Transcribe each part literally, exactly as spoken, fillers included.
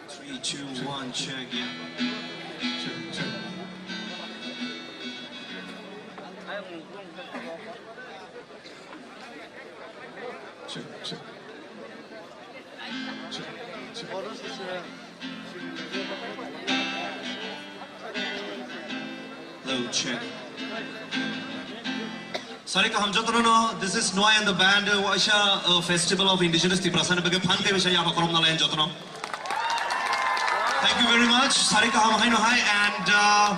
Three, two, one, check, yeah. Check, check. Check, check. Check, check. Hello, check. Sari kaham jotono no, this is Noy and the band, uh, waisa, uh, Festival of Indigenous Tiprasa ni bagwi phan khe bisa yapa korom nalayan jotono. Thank you very much. Sari kaham haino hai and, uh,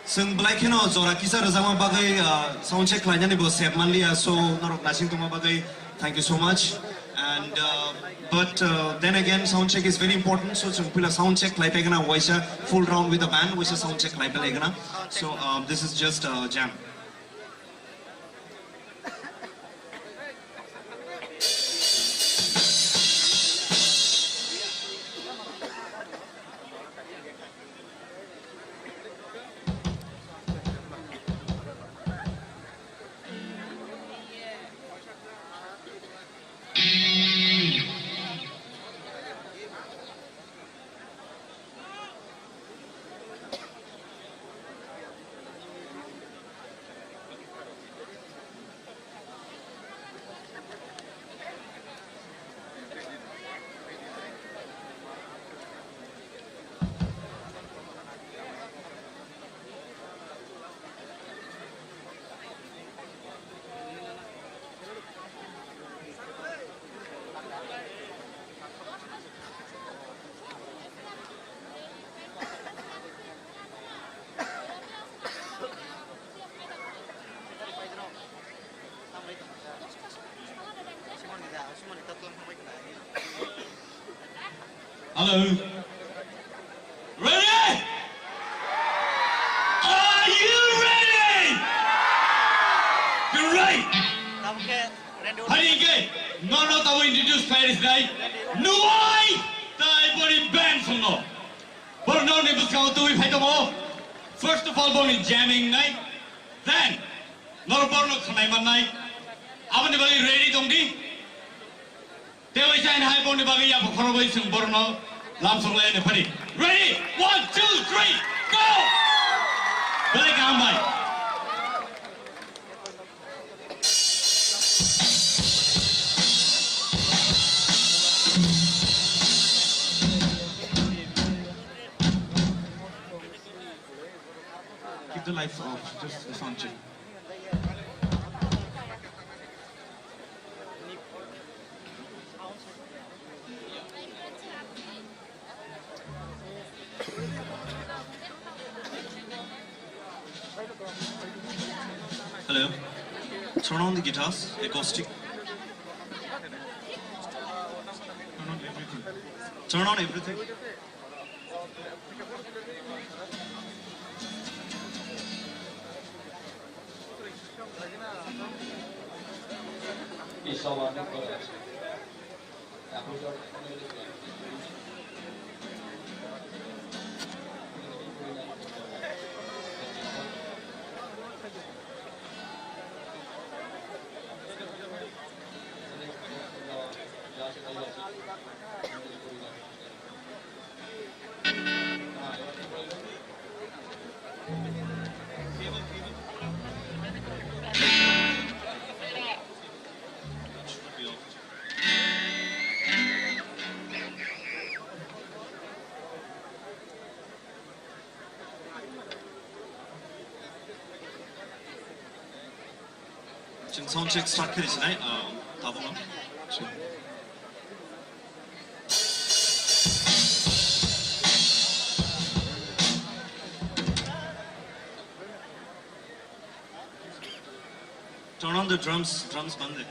chwng belai kheno jora kisa rwjakma bagwi, uh, sound check khlainani bo sep manliya, so norok naising tongma bagwi thank you so much. And, uh, but, uh, then again, sound check is very important, so chwng puila sound check khlai paigana waisa full round with the band, waisa sound check khlai paigana. So, uh, this is just a jam. Hello. Ready? Are you ready? Great. Hari ke, no, no, tabo introduce khlai ri sinai. Nuai tai bori band songno. Borok nokni bwskango tubui phai tongo. First of all, boni jamming nai. Then, norok borokno khwnai mannai. Aboni bagwi ready tong di. Tei waisa haino hai boni bagwi yapha khorogwi chwng borokno lamsok lai ani phani. Ready? One, two, three, go! Belai kaham bai. Keep the lights off, just the sound check. Hello. Turn on the guitars, acoustic. Turn on everything. Turn on everything. Chwng sound check start khe sinai, ah, tabukno. Turn on the drums, drums bande.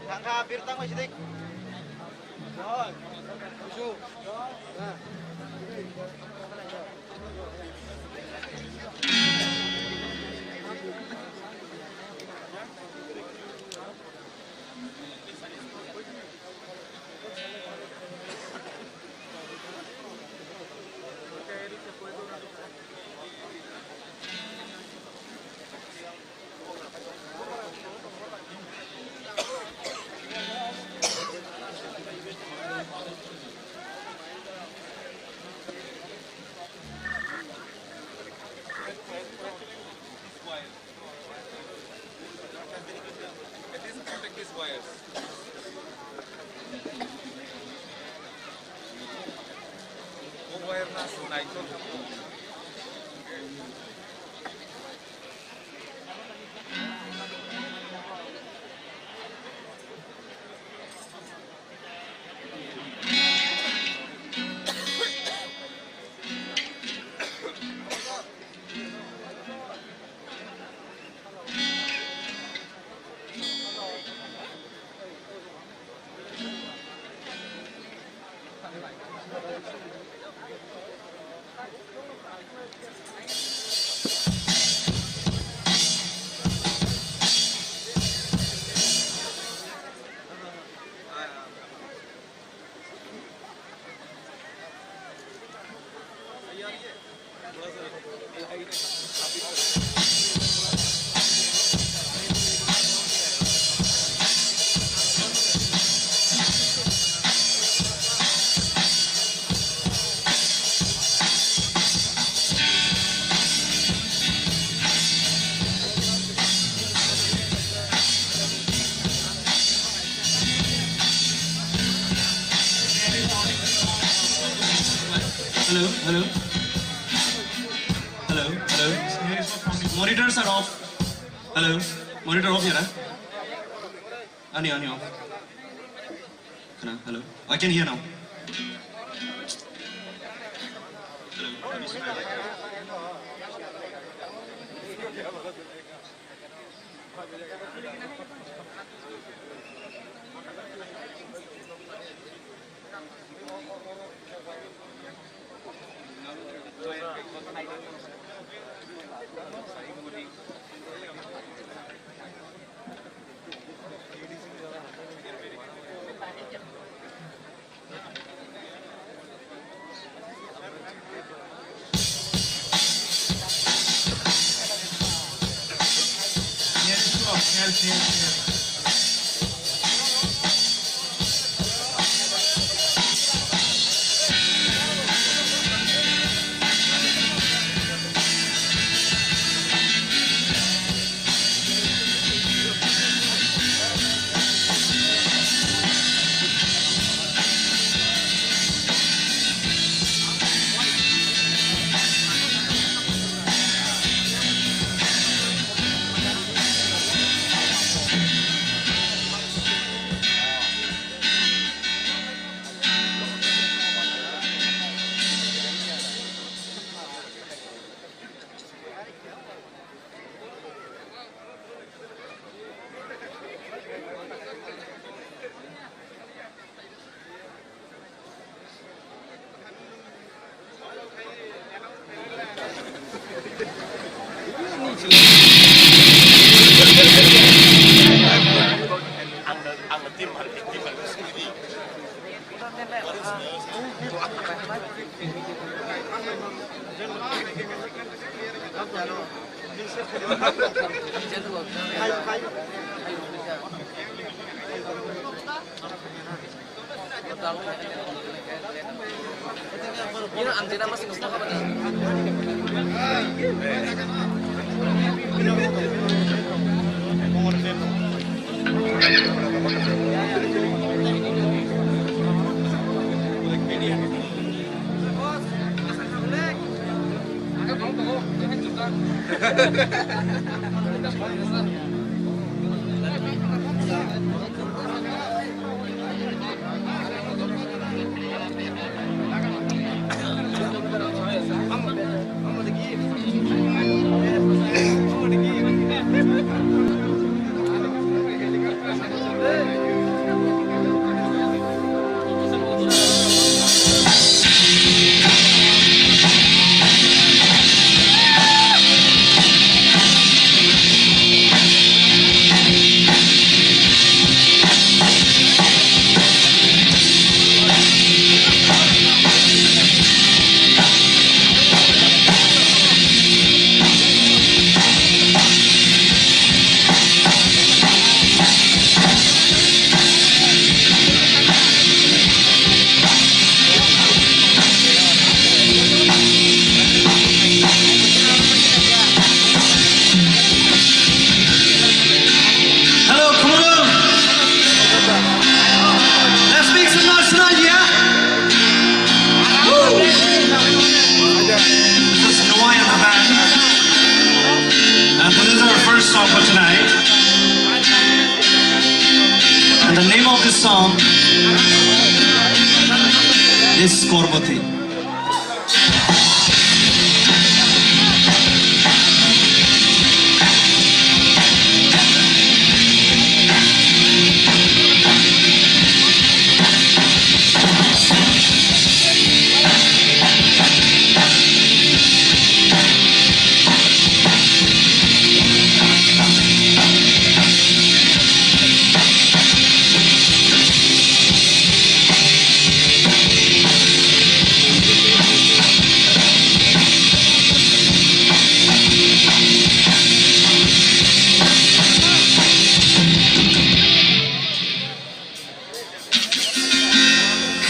Thangkha, birtang bai sidik. At least protect these wires. O wire na naikol. Hello, hello. Hello, hello. Monitors are off. Hello. Monitor off yara. Ani, ani off. Kana, hello. I can hear now. Hello. Hello, come on. Let's make some noise tonight, yeah? Woo! This is Hawaiian band. And this is our first song for tonight. And the name of this song is Korboti.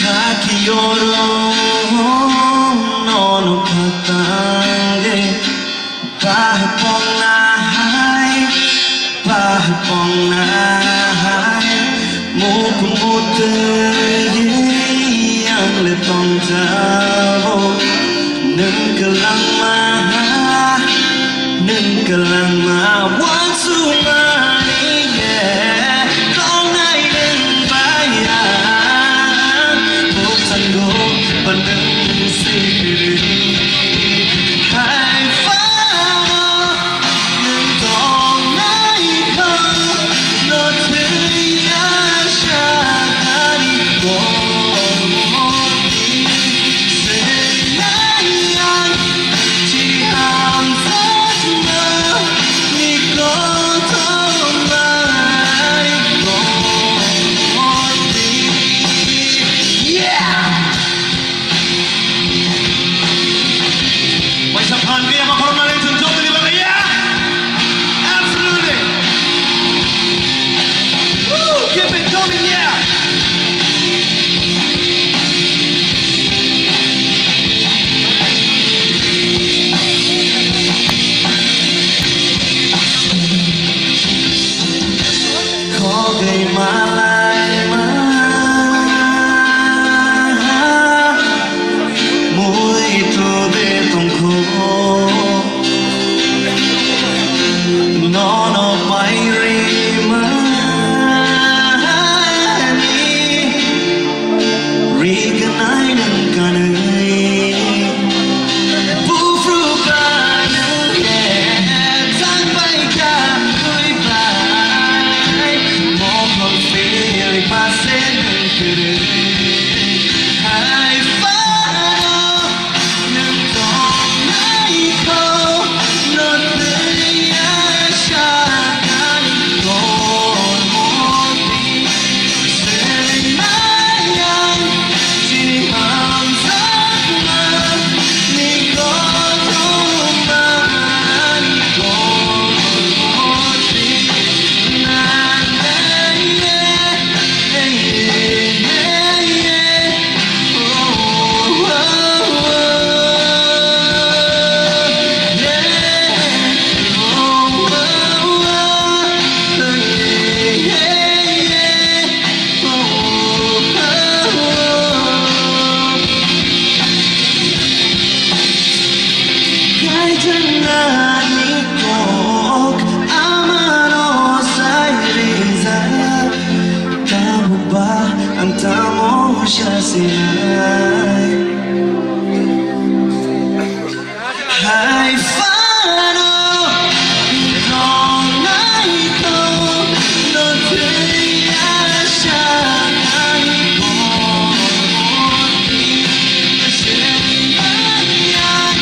Khaki oro nono khatang de, pah pong nahai, pah pong nahai, muk mutwi ang le tong jabo, nung kelang mahai. Nwng kwlangma uansukmani ye tongnai nwng bai ang. Bwskango ba nwng swi kwrwi hai phano nwng tongnai kho. No thwiya sakani kormo di swngnai ang. Waisa phan khe ama khoroknani chwng chongmani bagwi ya? Absolutely. Woo! Keep it going, yeah. Khogwi malaima muitu de tongkho. Nono pairima ni rignai nang kanwi. Buphru ba nang ye tang bai kha twi bai. Mohor phirwi pase nang kwrwi hai phano. Kaijaknani kok amano sai rijak. Tabukba ang tamo sasinai. Hai phano tongnai tong no thwiya sakani kormo di swngnai ang.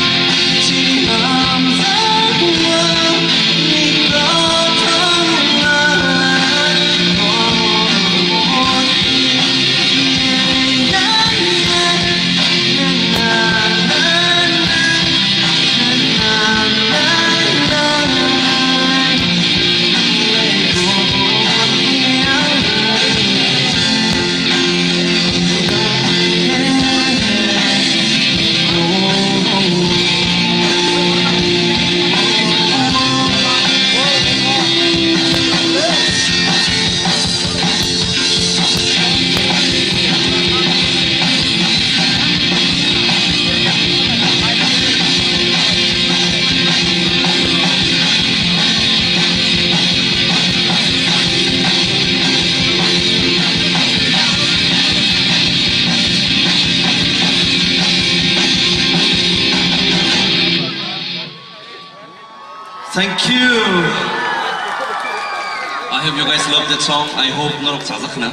Thank you. I hope you guys love that song. I hope norok chajakna.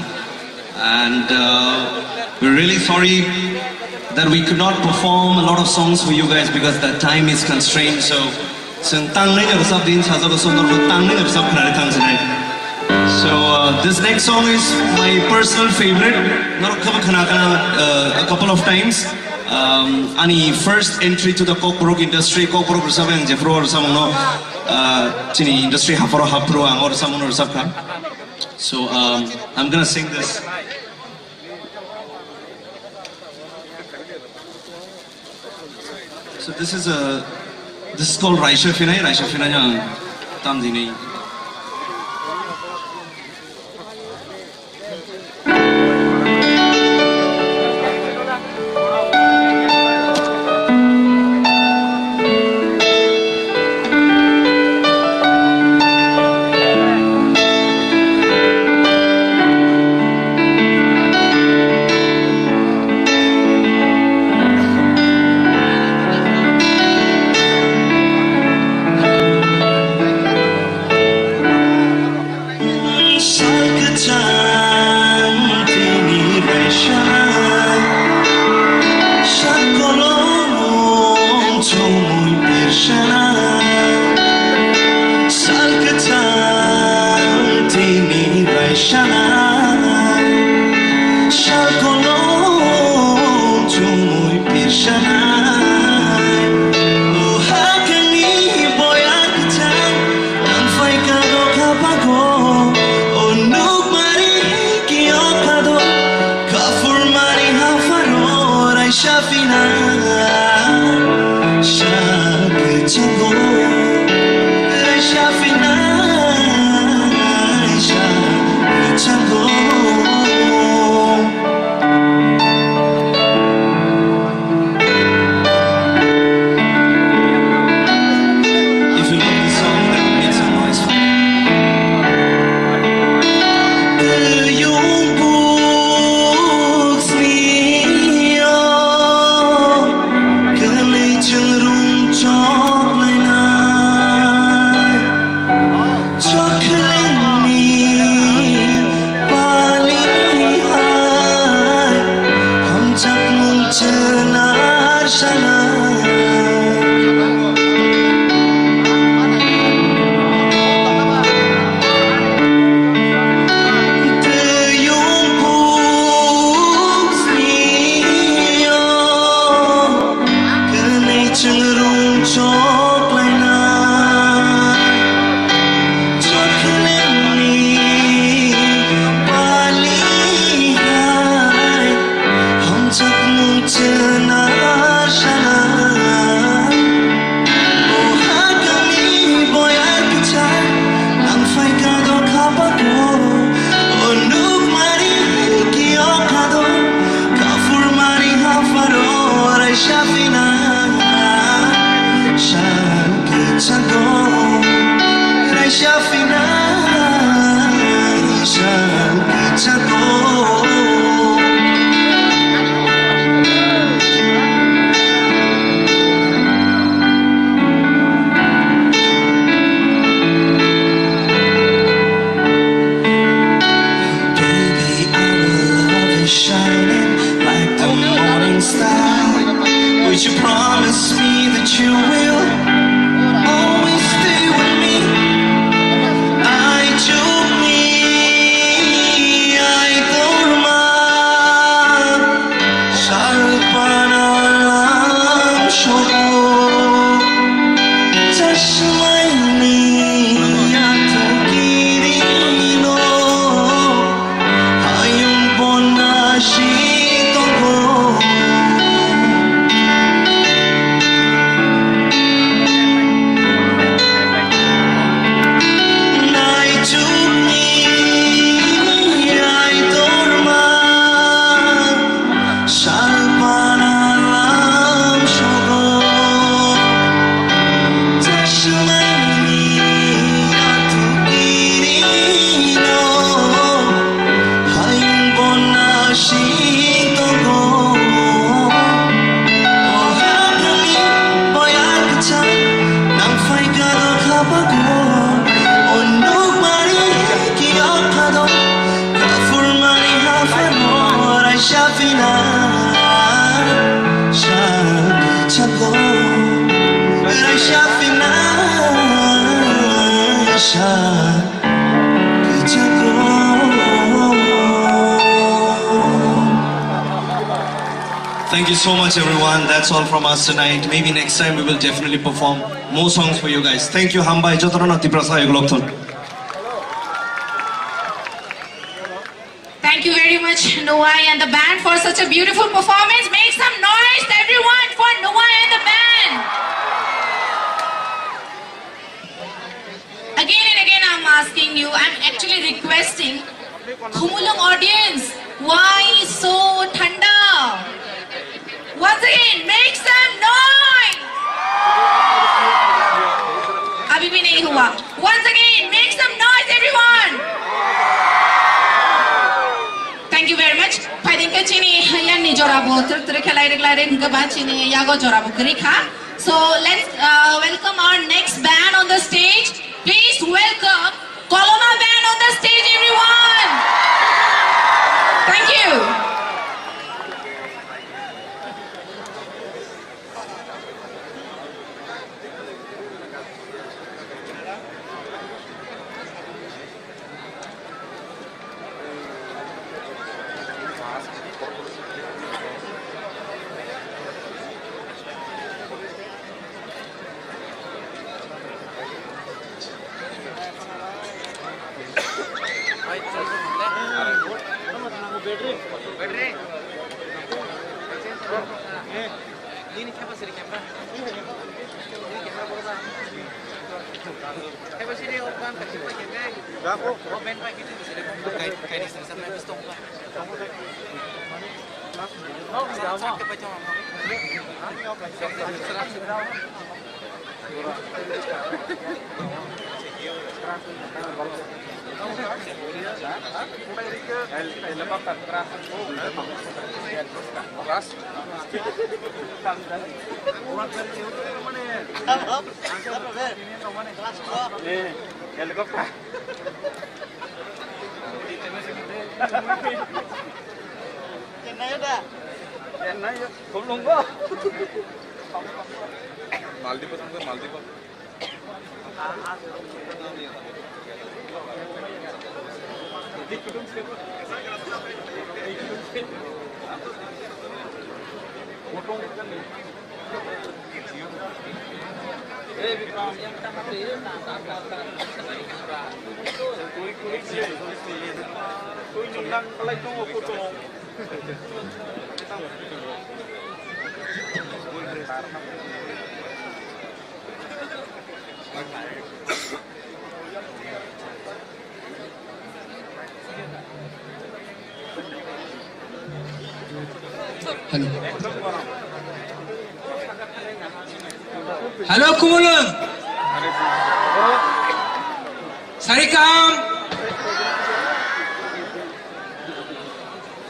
And uh, we're really sorry that we could not perform a lot of songs for you guys because the time is constrained. So, chwng tangnai ni rwchap din sajago, so norok tangnai ni rwchap khwnani thang sinai. So uh, this next song is my personal favorite. Norok khaba khna khna uh, a couple of times. Um, ani first entry to the Kokborok industry, Kokborok rwchapmung jephru rwchapmungno, uh, chini industry hapharo haphru ang o rwchapmungno rwchapkha. So um, I'm gonna sing this. So this is a this is called Raisa Phinai, Raisa Phinai ang tam dini. Sana, sal kwchang tini bai sana, sal kolom chumui pir sana. O hakangni boya kwchang, nang phai ka do kha pago, o nuk mari ki o ka do. Kafur mari hafaro raisha fina, sha kwchango, raisha fina, sha kwchango. If you love the song, then make some noise for me. Yung buksni yo, kani chungrung chok lainai. Chokhlengni pali hai, hamjakmung chwnar sanai. Twi yung puk sni yo. Kani chungrung chok laina, chokhlengni pali hai, hamjakmung chwnar sana. O hakangni boyar kwchar, nang phaikha dokha bago, o nukmari kiyokha do. Kafur mari hafaro raisha fina, sal kwchango, raisha fina, sal kwchango. Baby, our love is shining like the morning star. Would you promise me that you will always stay with me? Ai chuk ni, ai torma. Salpana lam sogo, chashmaini yathukiri no, hayung bona si tongo. Nai chukni ai torma. Salpana lam sogo, chashmaini yathukiri no, hayung bona si tongo. O hakni boyar kwchar, nang phaikha dokha bago, o nukmari kiyokha do. Kafur mari hafano raisha fina, sal kwchango, raisha fina, sal kwchango. Thank you so much, everyone. That's all from us tonight. Maybe next time we will definitely perform more songs for you guys. Thank you, hambai. Jotono Tiprasa ayuk lokthun. Thank you very much, Noah and the band, for such a beautiful performance. Make some noise, everyone, for Noah and the band. Again and again, I'm asking you, I'm actually requesting, Khumulwng audience, why so thanda? Once again, make some noise! Abhi bhi nahi hua. Once again, make some noise, everyone! Thank you very much. Phaidingkhe chini yangni jorabo twrwk twrwk khe lairik lairik hwnkhe ba chini yago jorabo kwrwi kha. So let's, uh, welcome our next band on the stage. Please welcome Koloma band on the stage, everyone. Thank you. Nini khe ba siri camera? Nini camera bobo ba? Khe ba siri o ban ka siri ba khe kai? O ben ba kitu siri ko kai kai siri sampai bis tong ba. Helicopter. Chennai da. Chennai, Khumlwng bo. Maldives thangkha, Maldives. Hello. Hello, Khumulwng. Sari kaham.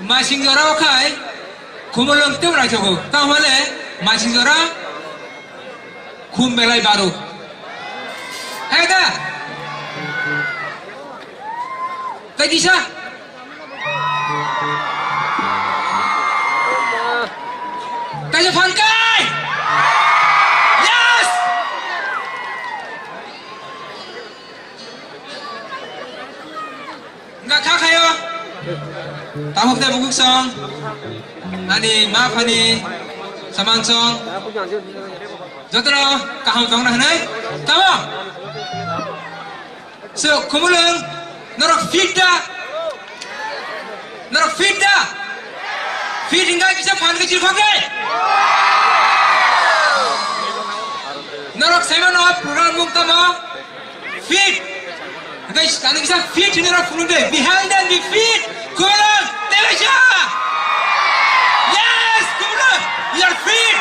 Masing jora o khai. Khumulwng tei raisogo. Tamo le masing jora. Khum belai baro. Hai da? Tei kisa? Tei phan kai? Yes! Wngkha kha khayo. Tabuk tei bukuk song. Ani ma phani samang song. Jotono kaham tongna hwnwi. Tamo? So, Khumulwng, norok fit da? Norok fit da? Fit wngkha kisa phan khe chirkhok de. Norok saimano program mung tamo? Fit. Hingke ani kisa fit hinwi rok phunuk de. Behind them be fit. Khumulwng. Tebaisa. Yes, Khumulwng. We are fit.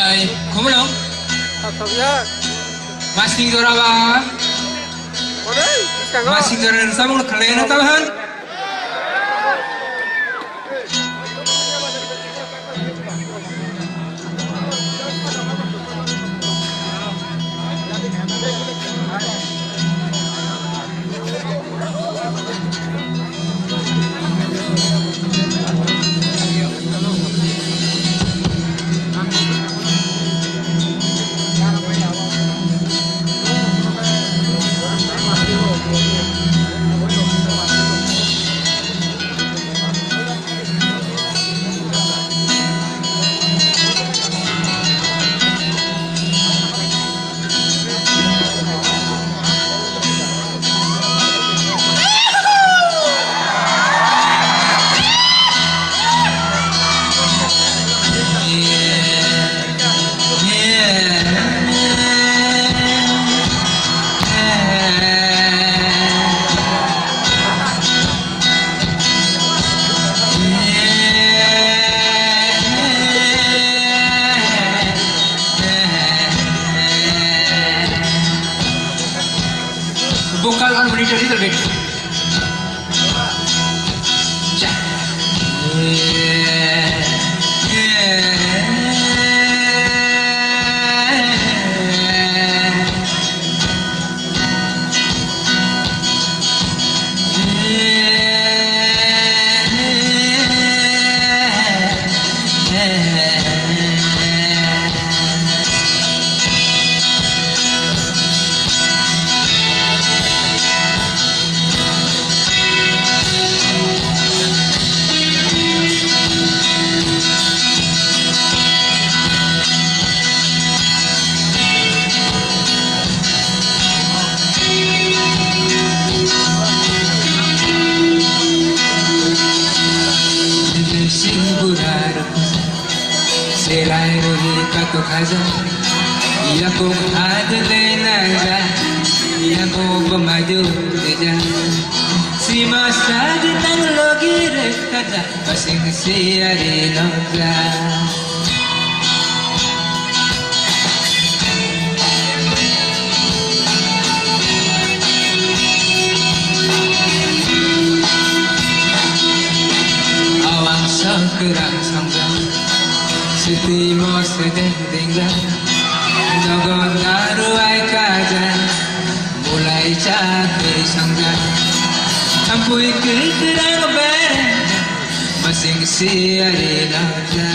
Khumulwng. Masing jora ba. Masing jora ni samung khlai na tamo han. Vocal on monitor little bit. Sing burar. Selai rwi katok haja, yakung hadle naja, yakung bamaju deja. Sima sadi tang logi rekaja, basing siari loja. Awang songkrang songja. Sitimo sedeng dengja, nogo naru ai kaja, mulai chakri sangja, tampui kri kirang ber, masing siari laja.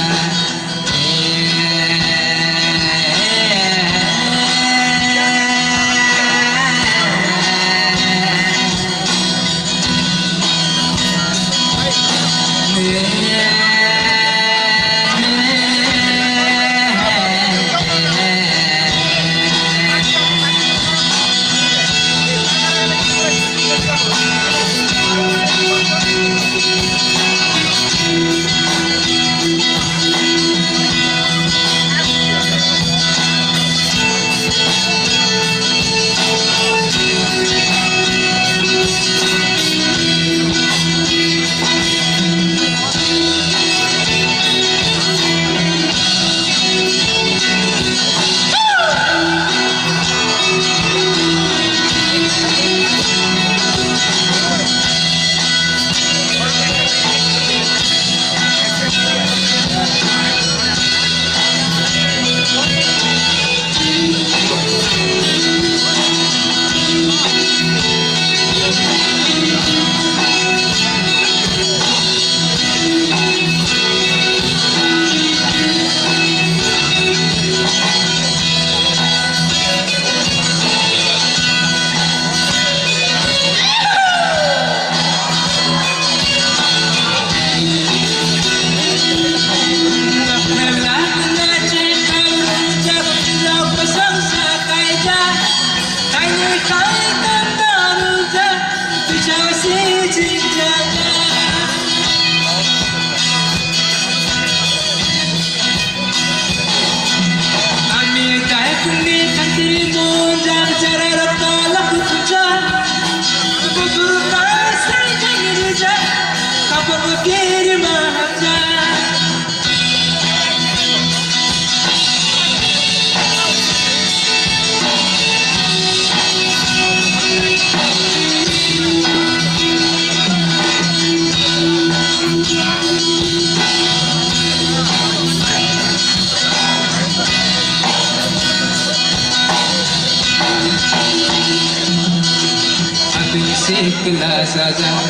Sikla sajak,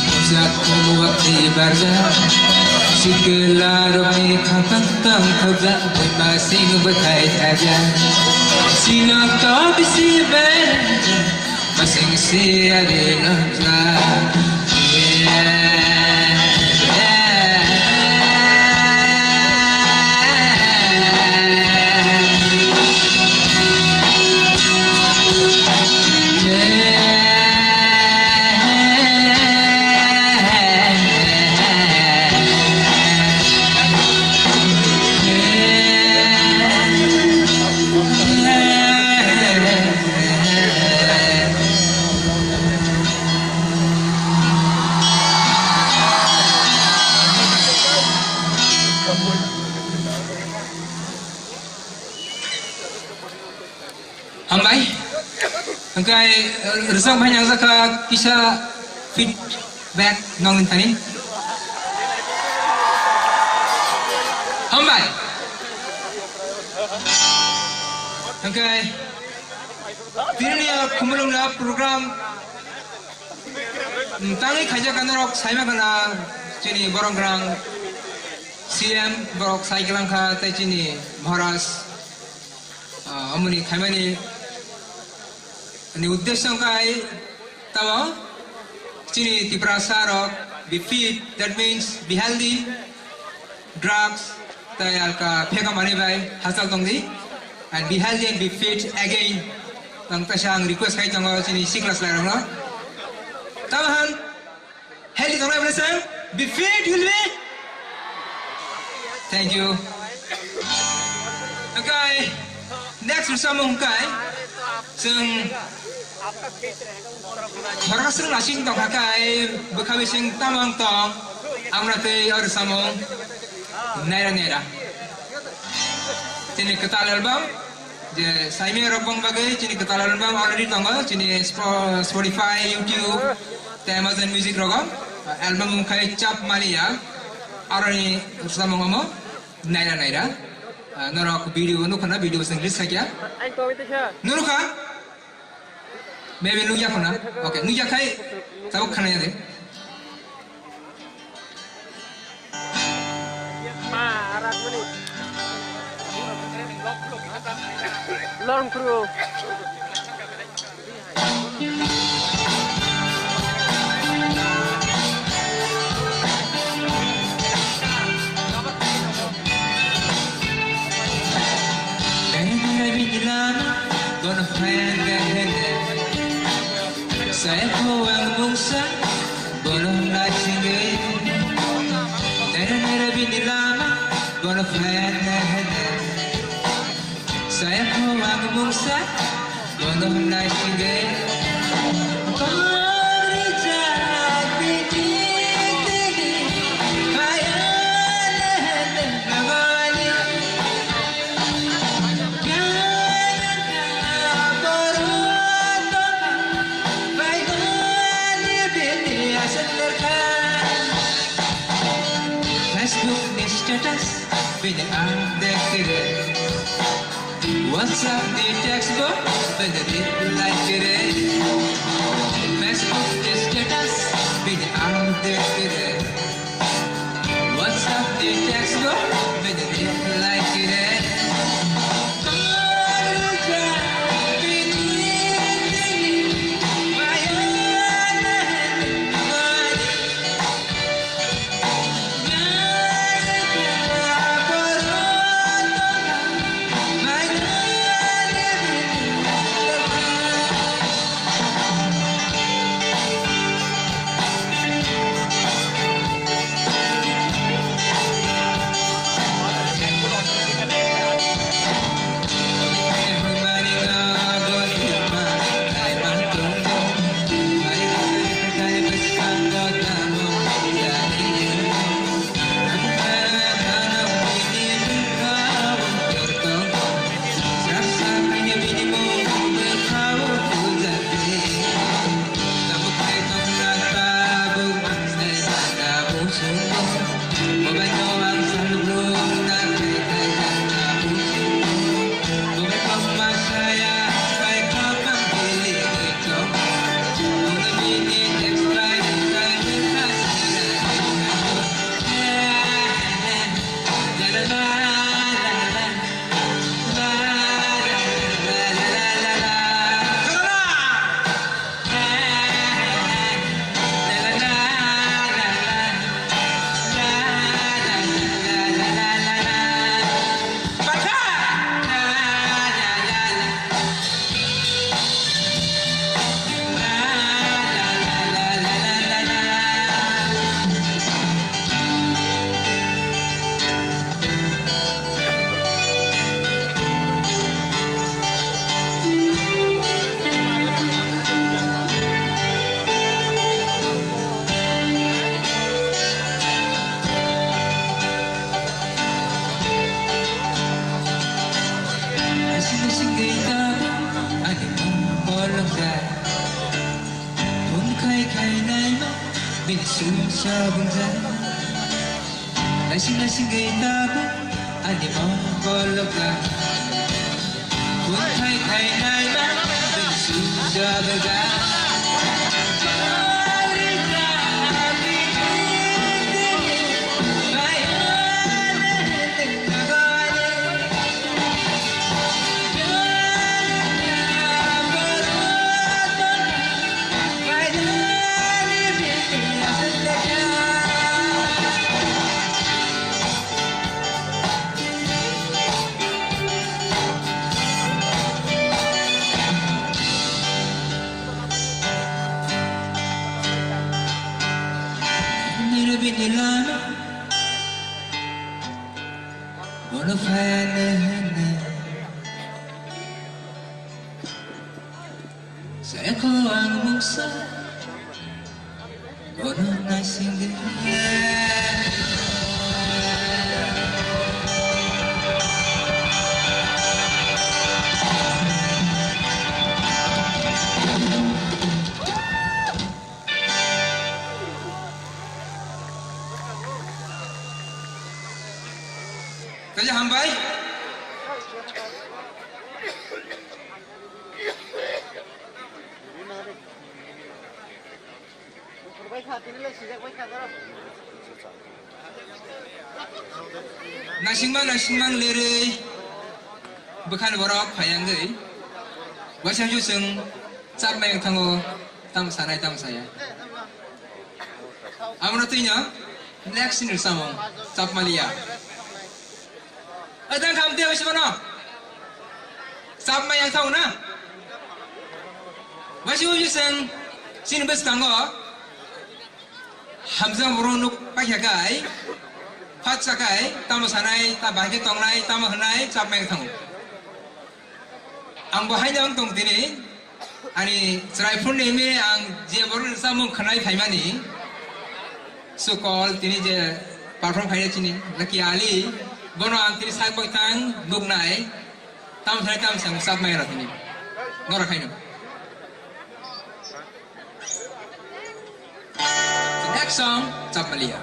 mujak khumuak tei barjak. Sikla rokni khaphang tang khobjak, boima sing bwthai thajak. Sinok to bisi ber, masing si ari nokjak. Hambai. Hwnkhe, eh, rwchapmani nangjak kha kisa feedback nokni thani. Hambai. Hwnkhe, tini ni khumulwng program, mm, tangwi khaijak norok saima khana chini borok rang C M borok sai kwlang kha tei chini Maharaj, ah, omoni khaimani ni uddesyo wngkha tamo chini Tiprasa rok be fit, that means be healthy, drugs tei alka pheka manwi bai hachal tongdi, and be healthy and be fit again. Ang kaisa ang request khai tongo chini sikla chwlairokno. Tamo han Healthy tongnai bwlai chwng? Be fit, will be? Thank you. Hwnkhe, next rwchapmung hwnkhe, chwng khoroksa chwng nasing tongkha khe, bwkha bising tamo wng tong, amra tei o rwchapmung naira naira. Chini kwtal album, je saimya rok bang bagwi chini kwtal album already tongo, chini Spo-, Spotify, YouTube, tei Amazon Music rogo, ah, album wngkha Chap Mania, aroni samung omo, naira naira. Ah, norok video nukha na, video sing release khaikya. Nukha? Maybe nukya khuna. Okay, nukya khai, tabuk khana ya de. Long crew. Bono phaiyang khe hene, saya kho ang mungsa, bono naisingwi. Nere nere bini lama, bono phaiyang khe hene, saya kho ang mungsa, bono naisingwi. Kok rijak bini tini, phaiyang khe hene nabani. Facebook ni status bini ang dekre, WhatsApp ni text bo bini reply kre. Facebook ni status bini ang dekre. WhatsApp ni text bo bini reply kre. Bini sumsa bungjak. Naising naising gwi tabuk ani mokol lokha. Kunthai khainai ma bini sumsa bungjak. Bini lama bono phayani hwnwi. Saikho ang mungsa bono naisingdi. Kaisa hambai. Naisingma naisingma lerwi bwkhani borok phai wngwi waisa chwng chapmai wng thango, tamo sanai tamo saya. Abono twino next ni samung chapmaliya. Adang kam te wisi bono. Sap mai yang tau na. Wasi wasi seng sini bes kango. Hamjang boro nuk pakya kai. Phat sakai tamo sanai ta bahke tongnai tamo hwnai sap mai yang tau. Ang bo haino ang tong tini. Ani chwrai phone ni mi ang je borok ni samung khwnai phaimani. Sukol tini je perform khaina chini Lucky Ali bono ang tini sak bai tang nuknai. Tam sai tam sang sap mai ra tini. Nora khaino. Next song, Chapmaliya.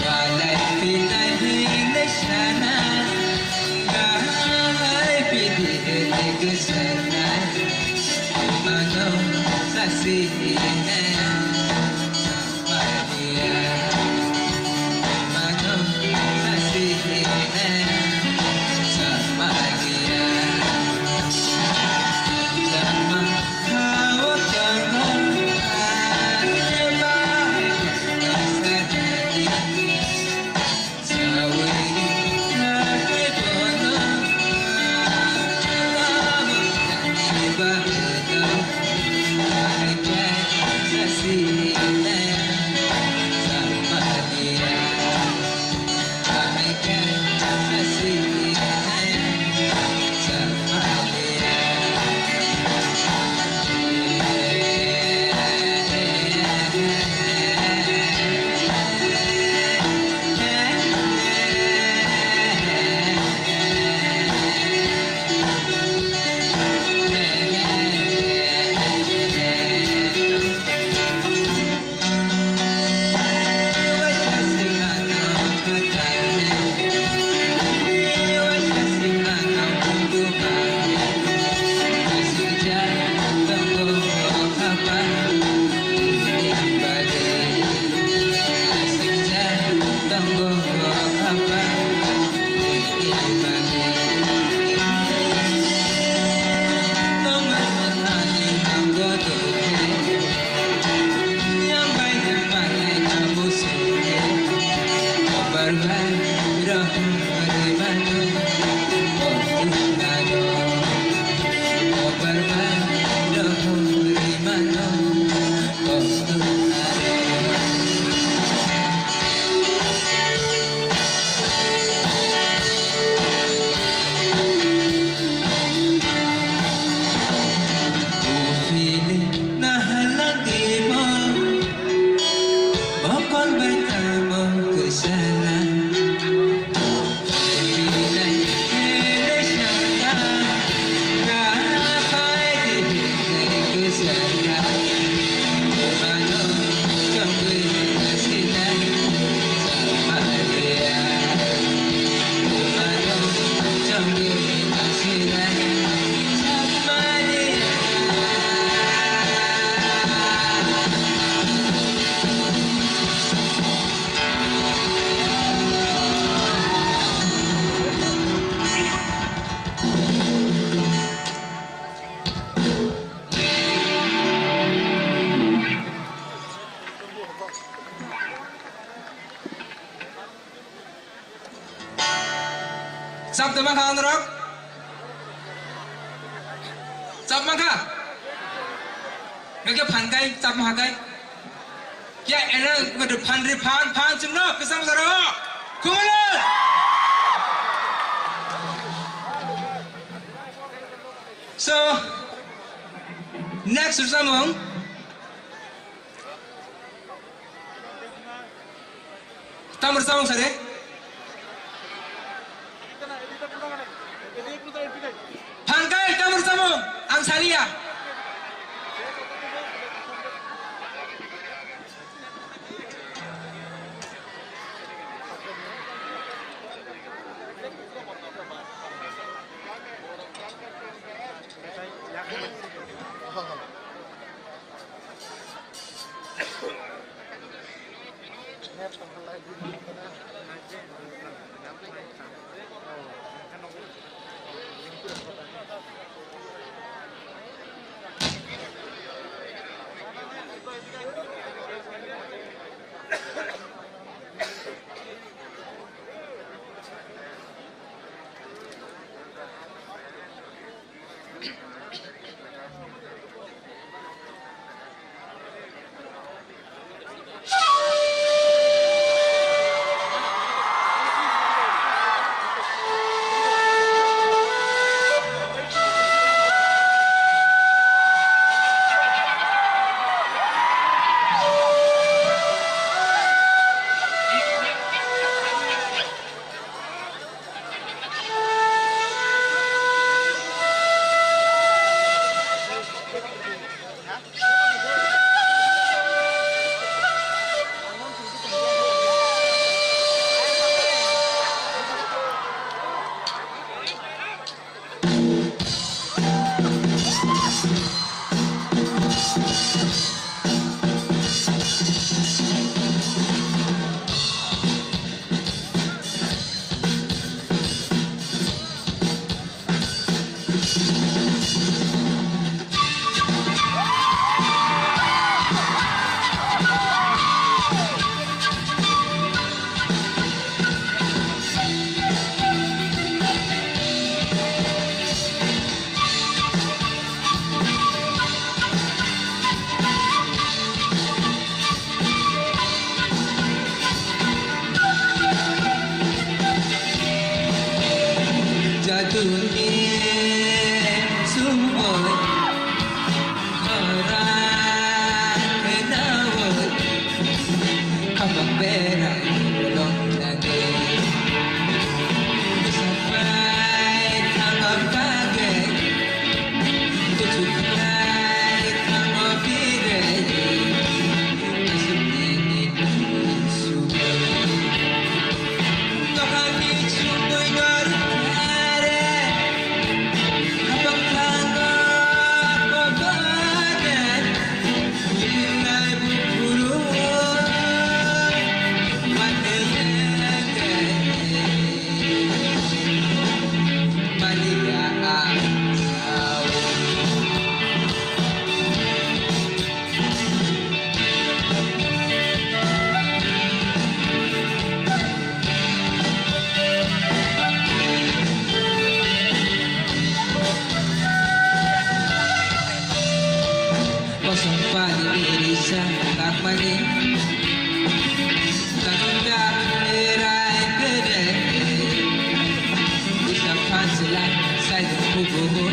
Walai pilai hinwi sana, kaham hai pidi hete kesana, mano sasi hina, Maria, mano sasi hina, Maria, sama hao chang hao, Chap de mankha norok? Chap mankha? Nokhe phan kai, chap maha kai? Kya ena gede phan ri phan, phan chimno, kesang saro. Kumulal! So, next samung. Tamar samung sare. Phan kai tamar samung ang saria. Jaduni sumoi khorang naoi khamang berai long lage. Sapai thangam kage. Kosong pari diri sa takmani. Tangka rai kere. Bisa pansela sai kubu.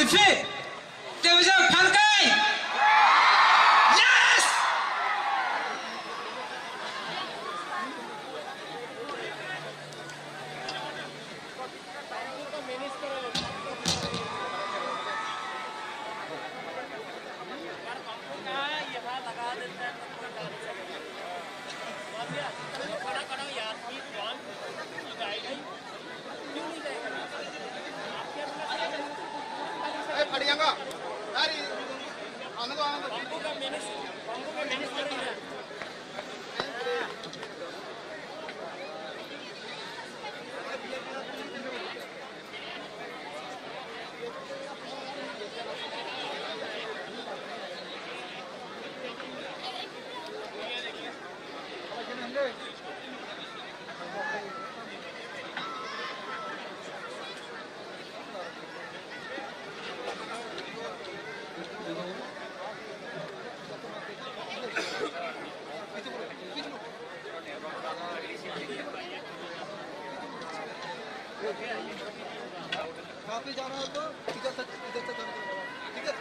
Division phalkai. Yes! काफी जाना है तो इधर से, इधर से जाना पड़ेगा, ठीक है?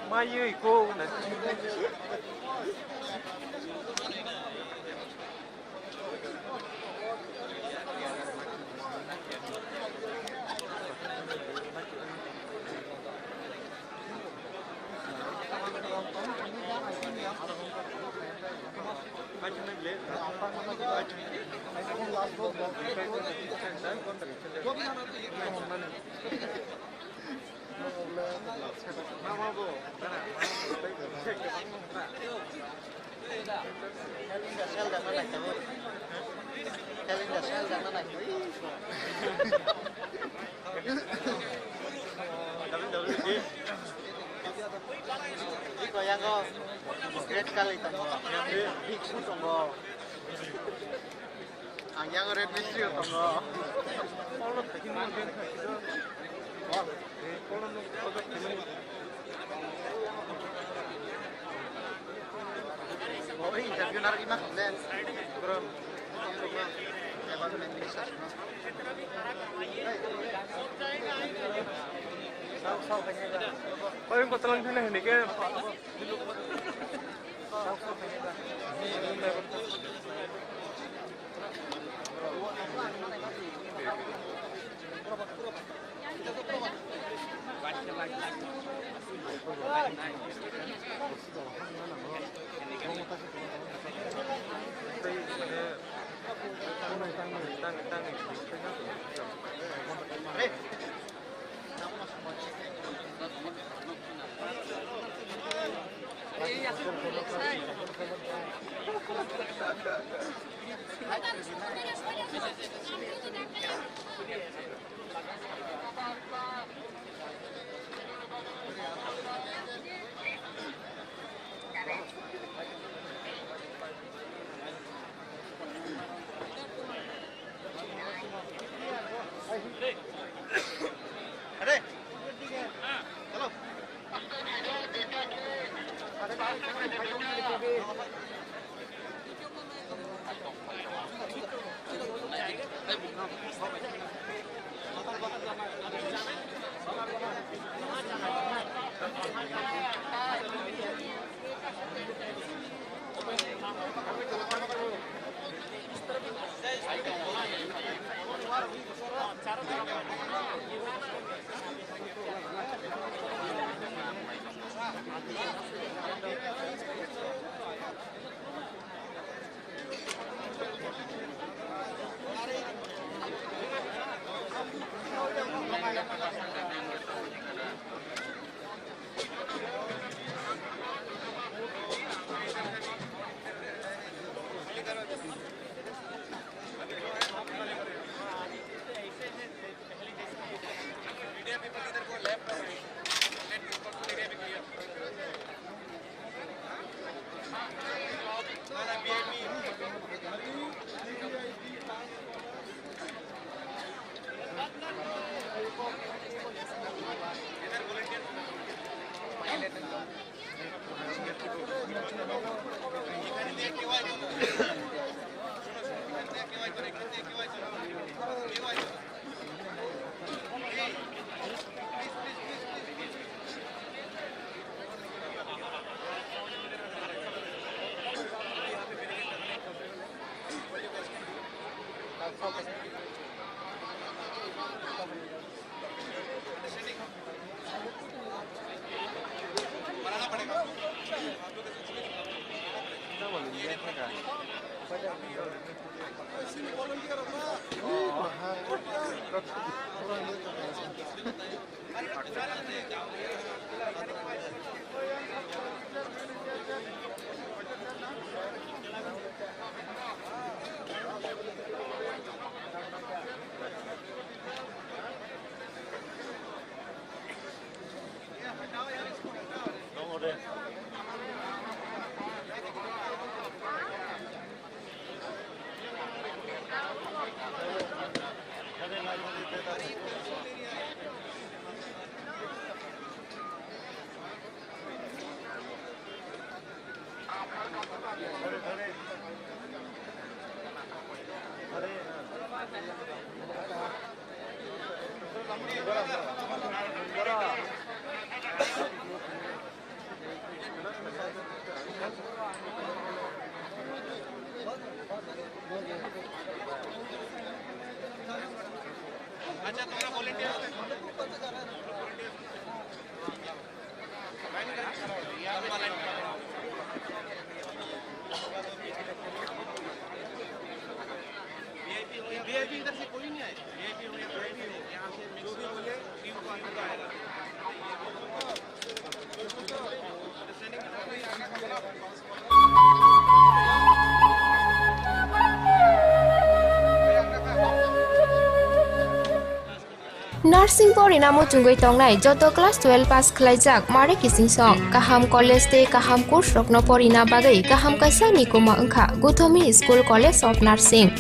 Mayui ko na. Iko yango great kali tongo. Big shoe tongo. Ang yango red big shoe tongo. Oi, interview narwk ima khamle. Bro, environment minister. Oi, ko talang thani hini ke. Nursing porina muchungwi tongnai joto class twelve pass khlaijak mare kiching song, kaham college tei kaham course rokno porina bagwi kaham kaisa ni kuma wngkha Guthomi School College of Nursing.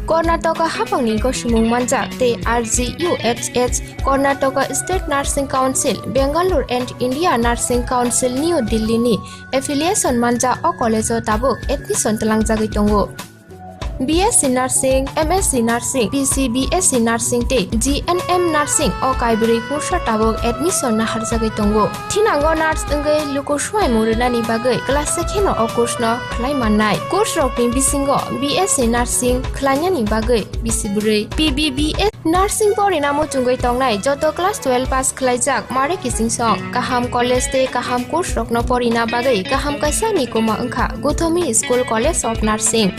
Karnataka hapangni gosimung manjak tei R G U H H, Karnataka State Nursing Council, Bangalore and India Nursing Council, New Delhi ni affiliation manjak o college o tabuk admission twlangjagwi tongo. B S C Nursing, M S C Nursing, P C B S C Nursing tei G N M Nursing o kaibrwi kursa tabuk admission naharjagwi tongo. Thinango nurse wngwi luku swimung rwnani bagwi class se kheno o course no khlai mannai. Course rokni bisingo B S C Nursing khlainani bagwi bisi bwrwi, P B B S Nursing porina muchungwi tongnai joto class twelve pass khlaijak mare kiching song, kaham college tei kaham course rokno porina bagwi kaham kaisa ni kuma wngkha Guthomi School College of Nursing.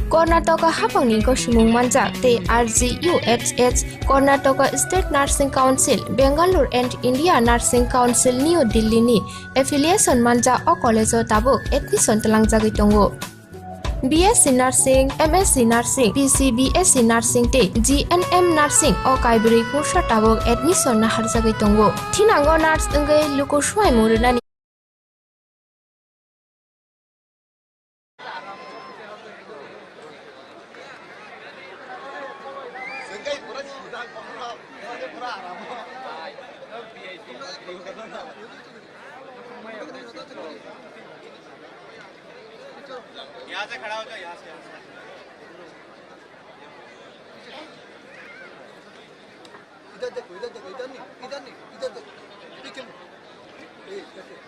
Karnataka hapangni gosimung manjak tei R G U H H, Karnataka State Nursing Council, Bangalore and India Nursing Council, New Delhi ni affiliation manjak o college o tabuk admission twlangjagwi tongo. B S C Nursing, M S C Nursing, P C B S C Nursing tei G N M Nursing o kaibrwi kursa tabuk admission naharjagwi tongo. Thinango nurse wngwi luku swimung rwnani यहाँ से खड़ा हो जाओ, यहाँ से, यहाँ से। इधर देखो, इधर देखो, इधर नहीं, इधर नहीं, इधर देखो। पीछे मुड़। ए, इधर देखो।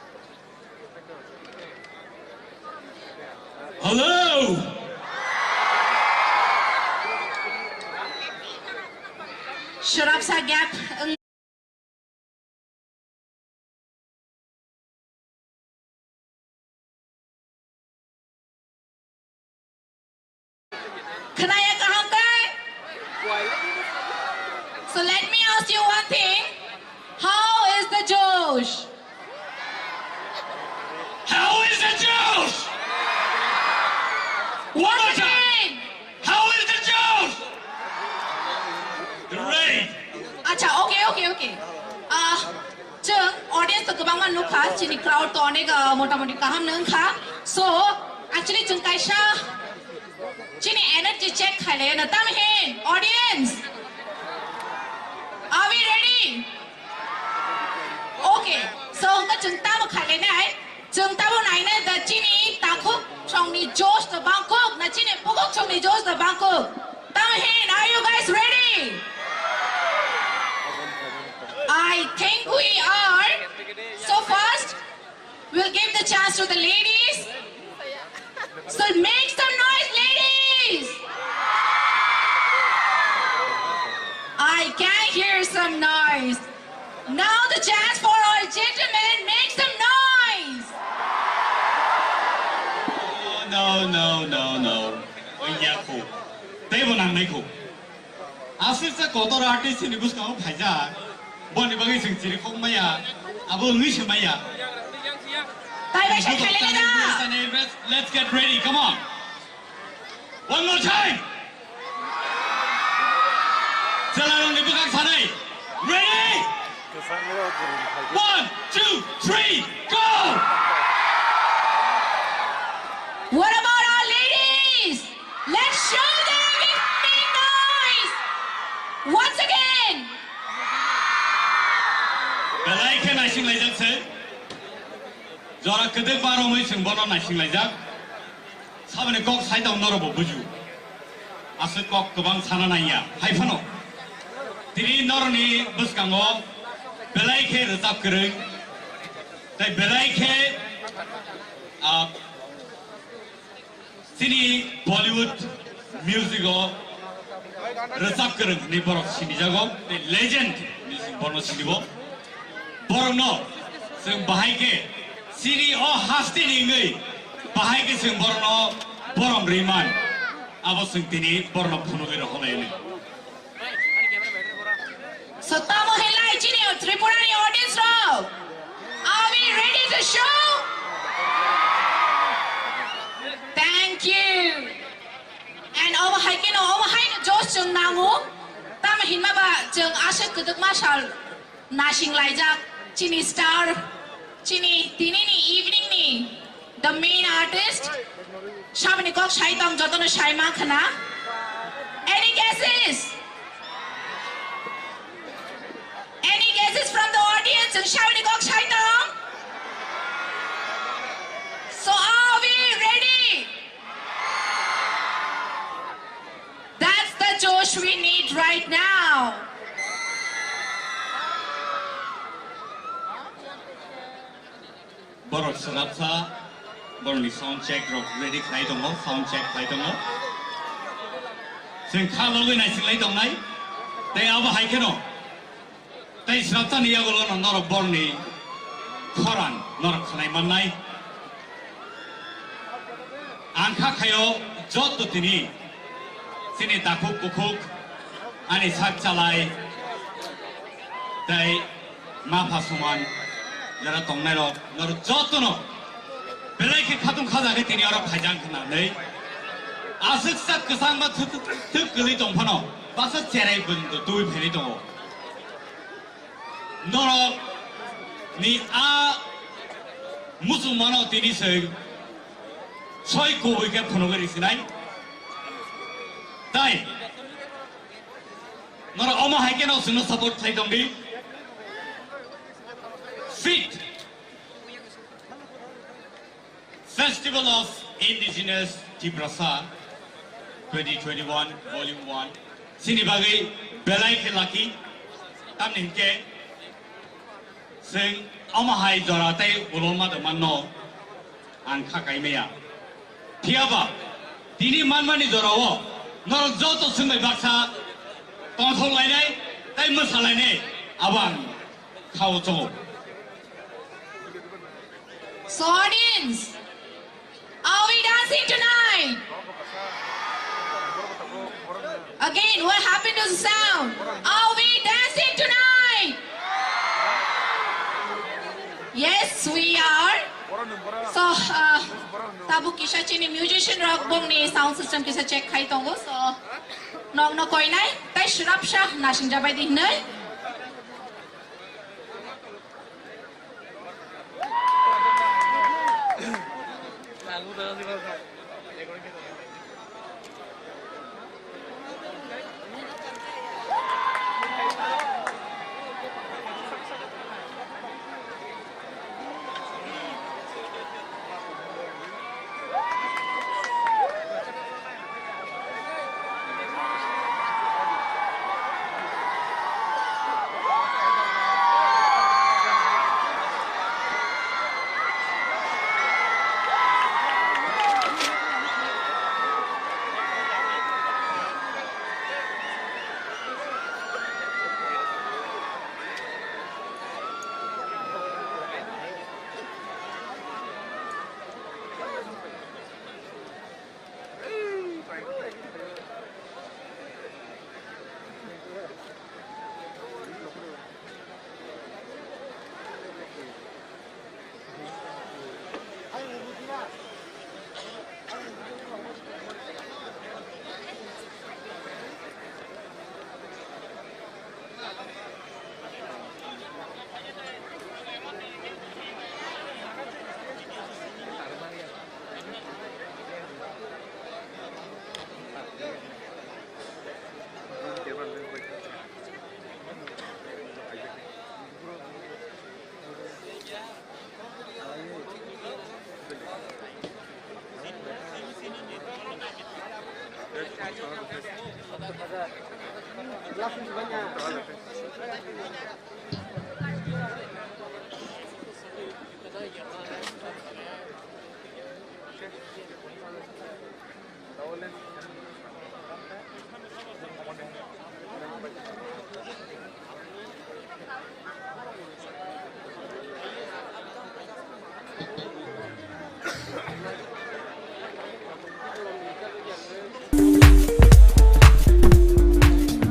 Hello! Shut up, Sagyat. Khwnaya kaham khe? So let me ask you one thing. How is the Josh? How is the Josh? One more time. How is the Josh? Great. Acha, okay, okay, okay. Ah, chwng audience to kwbangma nukha, chini crowd to onek, ah, motamoti kaham no wngkha. So, actually, chwng kaisa chini energy check khaile, no tam hin, audience? Are we ready? Okay, so wngkha chwng tamo khaile nai. Chwng tamo nainai da chini takhuk songni josh da bangkuk, na chini bukuk songni josh da bangkuk. Tamo hin, are you guys ready? I think we are. So first, we'll give the chance to the ladies. So make some noise, ladies. I can hear some noise. Now the chance for our gentlemen, make some noise. No, no, no, no. Oinyakho. Teibo nangnaikho. Aswksa kotor artist ni bwskango phaijak. Boni bagwi chwng chirikhok maya. Abo wngwi se maya. Bye bye, Shakhalila da. Let's, let's get ready. Come on. One more time. Chwlarokni bwkhak sanai. Ready? One, two, three, go! What about our ladies? Let's show them with big noise. Once again. Belai khe naisinglaijak se. Jora kwdwkma romwi chwng bono naisinglaijak. Saboni kok sai tong norokbo buju. Aswk kok kwbang sana nangya. Hai phano tini norokni bwskango belai khe rwchap kwrwi tei belai khe, ah, chini Bollywood music o rwchap kwrwng hinwi borok sinijago, tei legend hinwi chwng bono sinibo. Borokno chwng bahai khe chini o hasteni wngwi bahai khe chwng borokno borom rwi man. Abo chwng tini borokno phunugwi rohorlaini. So tamo hinlai chini Tripura ni audience rok? Are we ready to show? Thank you. And omo hai khe no, omo hai no josh chwng nango. Tamo hinma ba chwng aswk kwdwkma sal nasing laijak chini star, chini tini ni evening ni the main artist. Saboni kok sai tong jotono sai ma khna. Any guesses? Any guesses from the audience? Chwng saboni kok sai tong? So are we ready? That's the josh we need right now. Borok swrapsa, borokni sound check rok ready khlai tongo, sound check khlai tongo. Chwng kha logwi naisinglai tongnai, tei abo hai kheno tei swrapsani yagulono norok borokni khorang norok khnai mannai. Ang kha khaio joto tini chini takhuk kukhuk ani sak chalai tei ma pha soman jara tongnai rok norok jotono belai khe khatung khaja khe tini oro phaijak hwnwi aswk sak kwchang ba thwk kwlwi tong phano basa cherai bwrwng twi phaini tongo. Norok ni a muchungmano tini se soi kubui khe phunugwi risinai. Tai norok omo hai khe no chwngno support khlai tongdi. Fit Festival of Indigenous Tiprasa twenty twenty-one Volume one chini bagwi belai khe lucky. Tamni hinkhe chwng omo hai jora tei ulo ma tongma no ang kha kai maya. Phiyaba tini manmani jorao norok joto chwng bai baksa tongthok lainai tei mwsa lainai abo ang khao chongo. So audience, are we dancing tonight? Again, what happened to the sound? Are we dancing tonight? Yes, we are. So, uh, tabuk kisa chini musician rok bongni sound system kisa check khai tongo. So, nokno koinai, tai swrapsa nasingjabai di hinoi.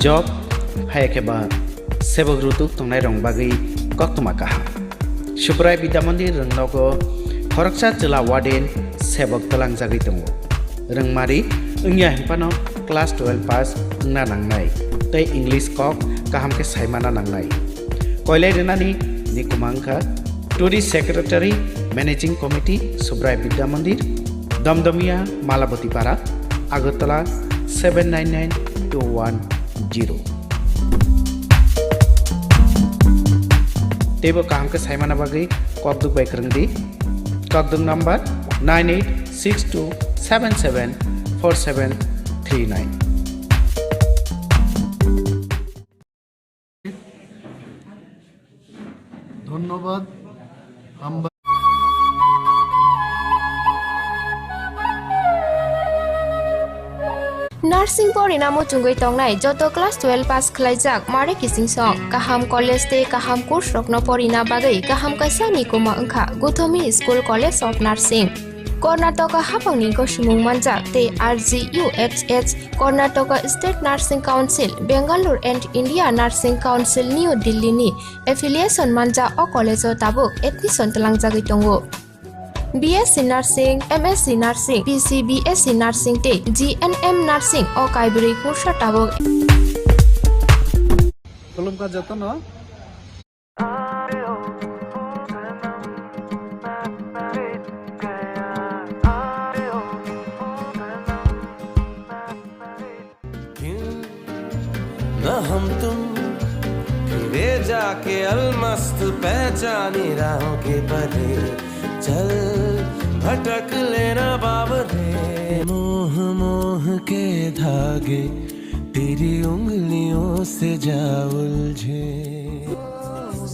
Job, hai khe ba sebok rutuk tongnai rong bagwi koktwma kaham. Subrai Bidya Mandir rwngnogo khoroksa chwla warden sebok twlangjagwi tongo. Rwngmari wngya hinphano class twelve pass wngna nangnai tei English kok kaham khe saimana nangnai. Koilai rwnani ni kwma wngkha Tourist Secretary, Managing Committee, Subrai Bidya Mandir, Domdomia, Malaboti Para, Agartala seven nine nine two one zero. Teibo kaham khe saimana bagwi kokduk bai kwrwng di. Kokduk number nine eight six two seven seven four seven three nine. ধন্যবাদ। আমরা Nursing porina muchungwi tongnai joto class twelve pass khlaijak mare kiching song kaham college tei kaham course rokno porina bagwi kaham kaisa ni kwma wngkha Guthomi School College of Nursing. Karnataka haphangni gosimung manjak tei R G U H S, Karnataka State Nursing Council, Bangalore and India Nursing Council, New Delhi ni affiliation manjak o college o tabuk admission twlangjagwi tongo. B S C Nursing, M S C Nursing, P C B S C Nursing tei G N M Nursing o kaibrwi kursa tabuk. Khulumkha jotono. क्यों ना हम तुम फिरे जाके अलमस्त पहचानी राहों के परे चल भटक लेना बावरे मोह मोह के धागे तेरी उंगलियों से जा उलझे।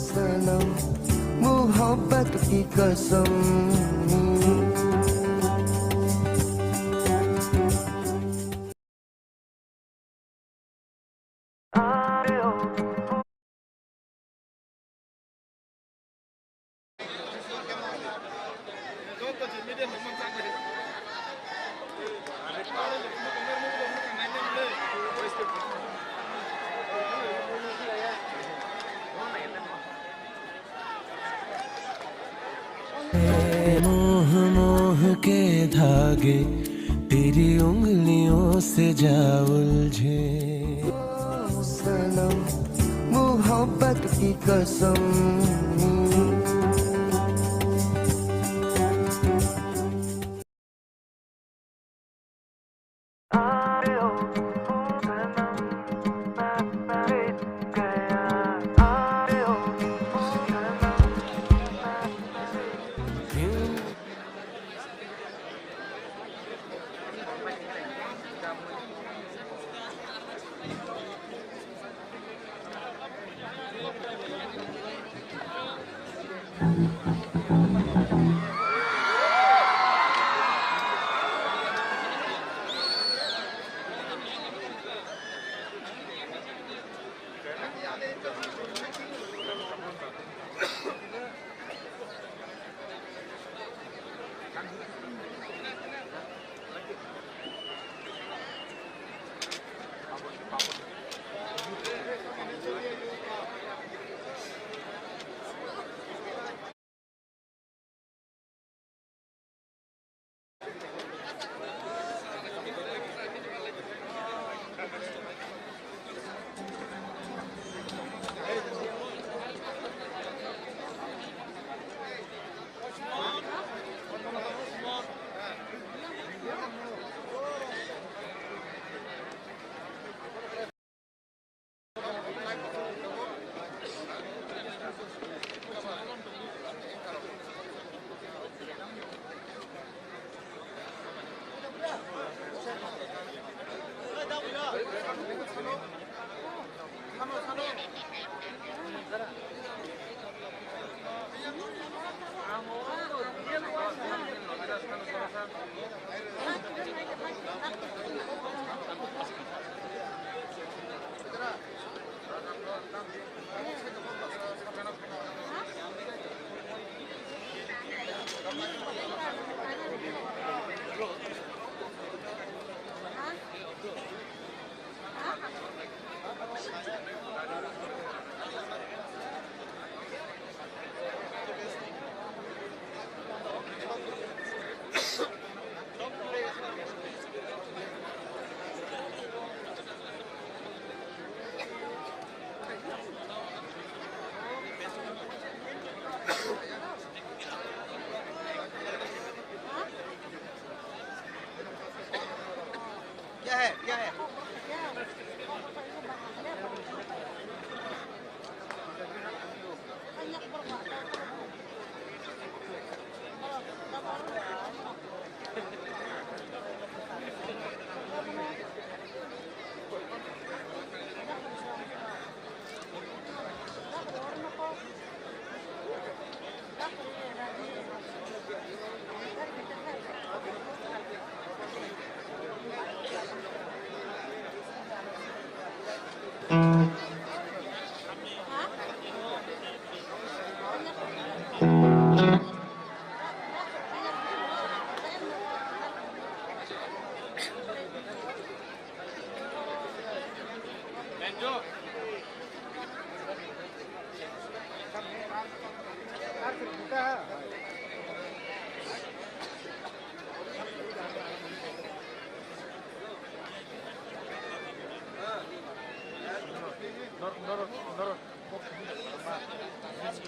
सनम मोहब्बत की कसम। मोह मोह के धागे तेरी उंगलियों से जा उलझे। सनम मोहब्बत की कसम।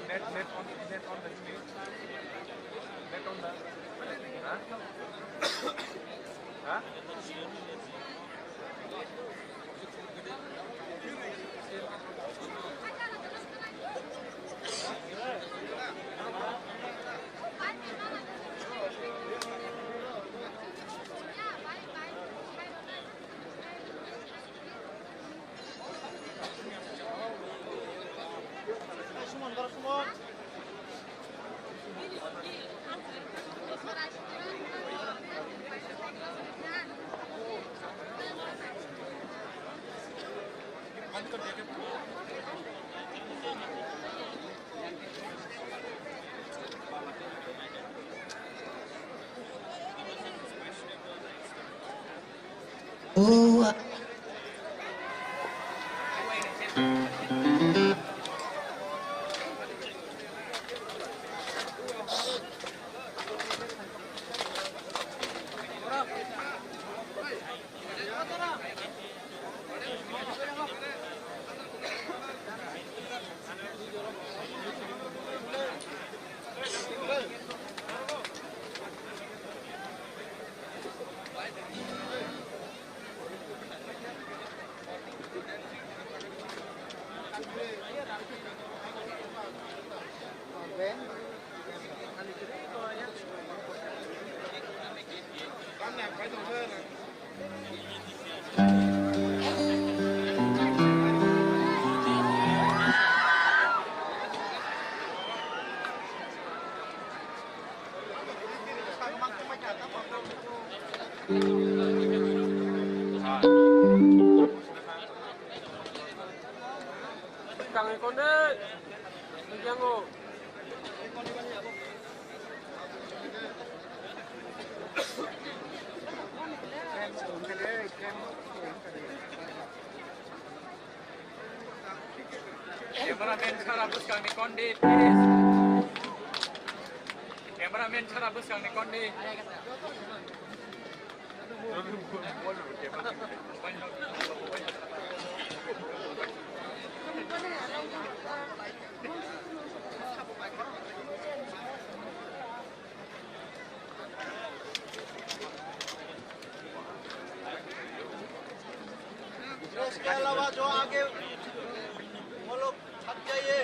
Net, net on, net on the screen. Net on the, huh? Huh? Kangai konde, nugyango. Cameraman sara bwskangni kondi, please. Cameraman sara bwskangni kondi. इसके अलावा जो आगे वो लोग छप जाइए।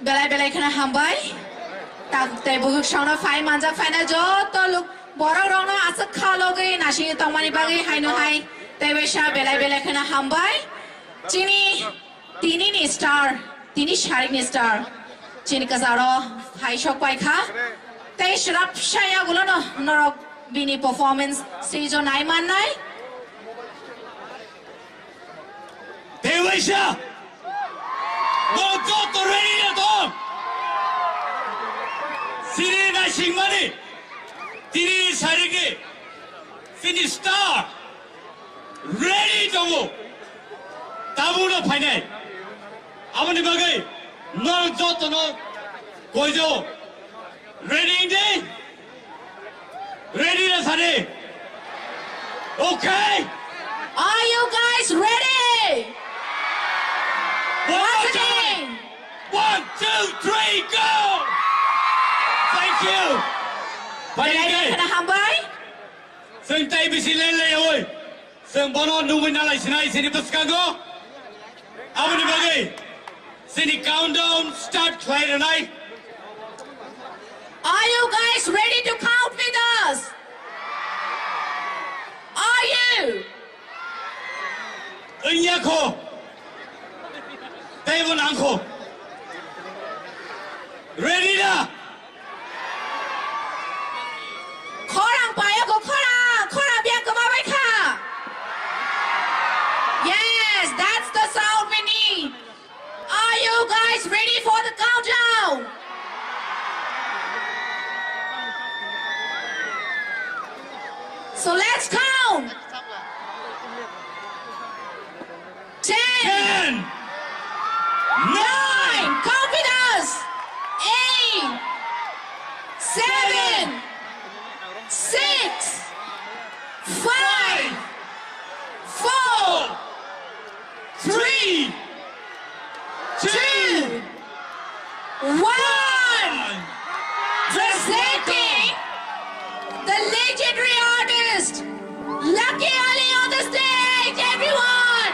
Belai belai kheno hambai. Tak tei buhuk songno phai manjak phainai joto luk borok rokno aswk kha logwi nasingwi tongmani bagwi haino hai tei waisa belai belai kheno hambai. Chini tini ni star, tini sarikni star. Chini kwcharo hai sok pai kha. Tei swrapsa yagulono norok bini performance sijo nai mannai. Tei waisa, bo joto ready na tong. Siri naisingmani, tini sarikni, finish star, ready tongo. Tabukno phainai. Aboni bagwi norok jotono koijo. Ready, Indy? Ready na sani? Okay. Are you guys ready? One more time. One, two, three, go! Thank you. Belai kheno hambai. Chwng tai bisi len lai oi. Chwng bono nugwi nalai sinai sini bwskango. Aboni bagwi sini countdown start khlai rwnai. Are you guys ready to count with us? Are you? Wngya kho. Teibo nang kho. Ready da? Khorang payo go khorang, khorang biang kwma bai kha. Yes, that's the sound we need. Are you guys ready for the countdown? So let's count. Ten. Ten. Nine. Count with us. Eight. Seven. Six. Five. Four. Three. Two. One. Presenting the legendary artist, Lucky Ali on the stage, everyone!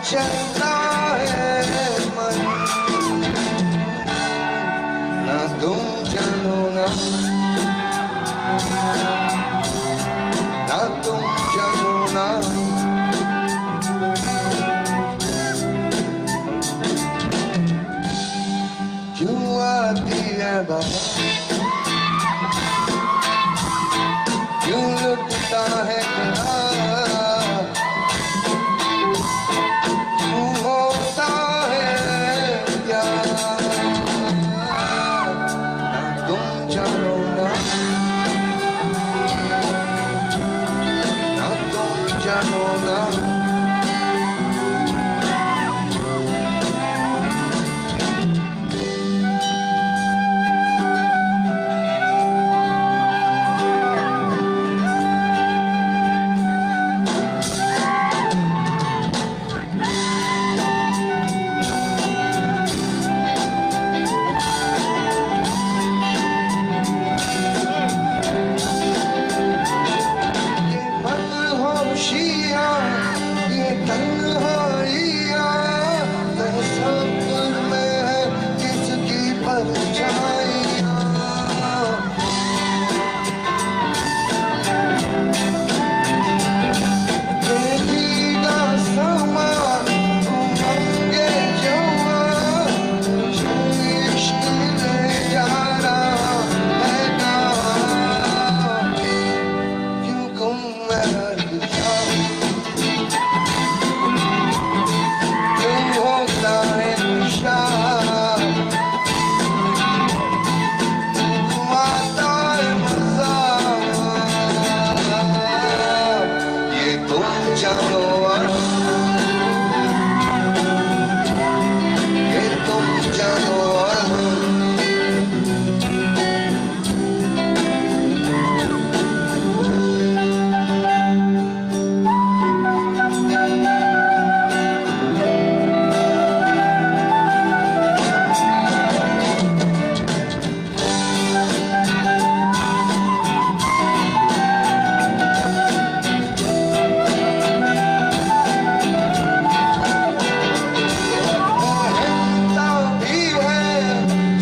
चलता है मन, ना तुम जानो ना, ना तुम जानो ना। क्यों आती है बहार, क्यों लुटता है करार, क्यों होता है प्यार? ना तुम जानो ना, ना तुम जानो ना। ये मदहोशियाँ, ये तन्हाइयाँ, तसव्वुर में है किसकी परछाइयाँ। ये भीगा समा, उमंगे जवां, तुझे इश्क ले जा रहा है कहाँ? क्यों गुम है हर दिशा, क्यों होता है नशा, क्यों आता है मजा? ये तुम जानो और हम, ये तुम जानो और हम। महकता भी है,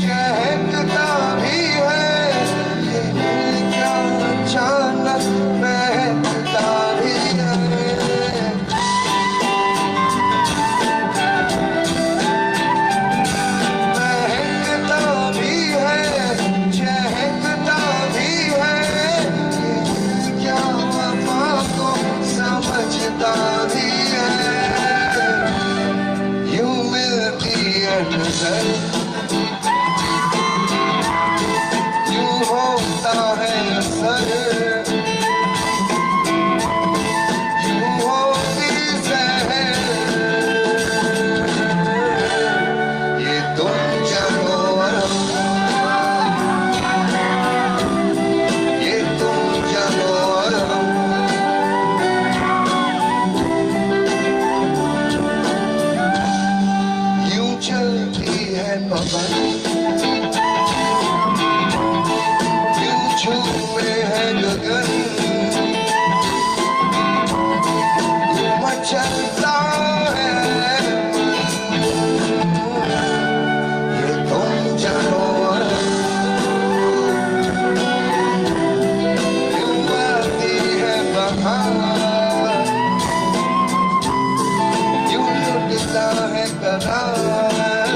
चहकता भी है, ये दिल क्या अचानक महकता भी है। महकता भी है, चहकता भी है, ये दिल क्या वफा को समझता भी है। यूं मिलती है नजर, यूं होता है असर, यूं होती सहर। ये तुम जानो और हम, ये तुम जानो और हम। यूं चलती है पवन, यूं झूमे है गगन, यूं मचलता है मन। ये तुम जानो और हम, यूं आती है बहार, यूं लुटता है करार,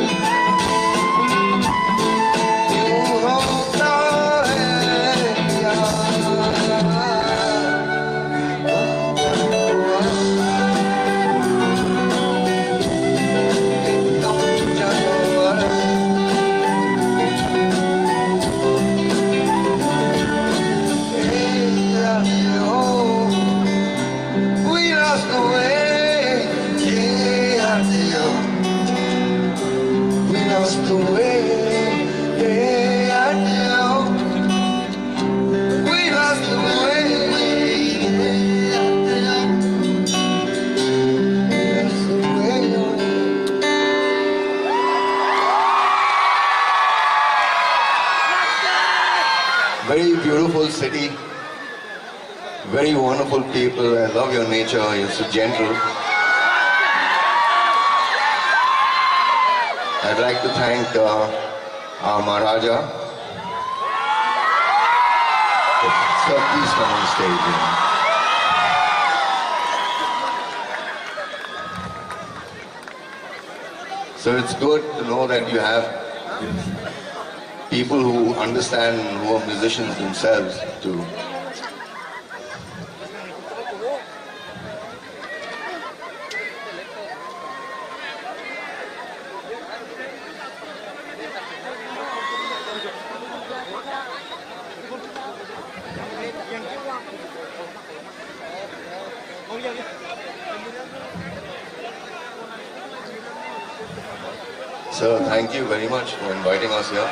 यूं होता है प्यार। We lost the way, yeah, I do. We lost the way, yeah, I do. We lost the way, yeah, I do. We lost the way. Very beautiful city. Very wonderful people. I love your nature. You're so gentle. I'd like to thank uh, our Maharaja. Sir, please come on stage. So it's good to know that you have people who understand, who are musicians themselves to Sir, thank you very much for inviting us here.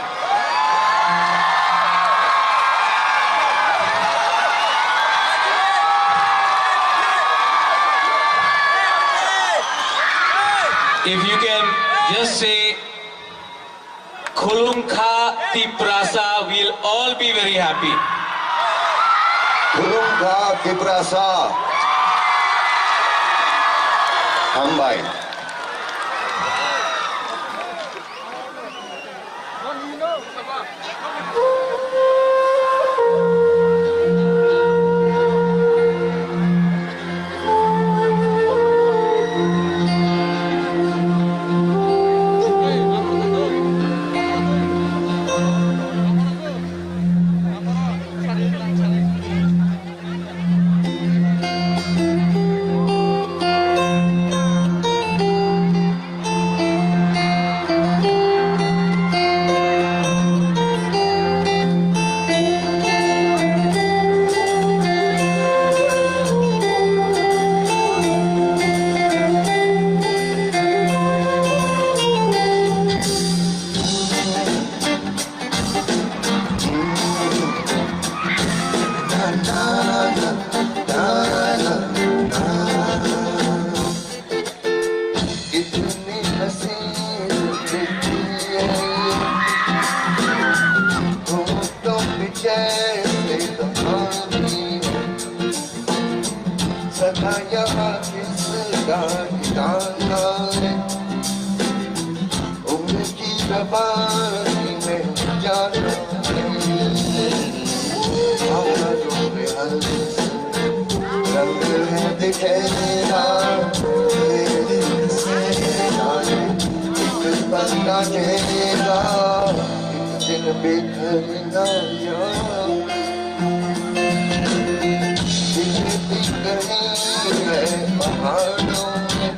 If you can just say, "Khulumkha Tiprasa," we'll all be very happy. Khulumkha Tiprasa. Hambai. कितनी हसीन दिखती है, होठों पे जैसे कहानी है। सदा यहाँ किसका ठिकाना है, उम्र की रवानी में जाना है। बाहरों में हर रंग है बिखेरा, मेरे दिल से जाने एक पल का घेरा, एक दिन बिखरना यार। बिखरती कहीं है पहाड़ों में,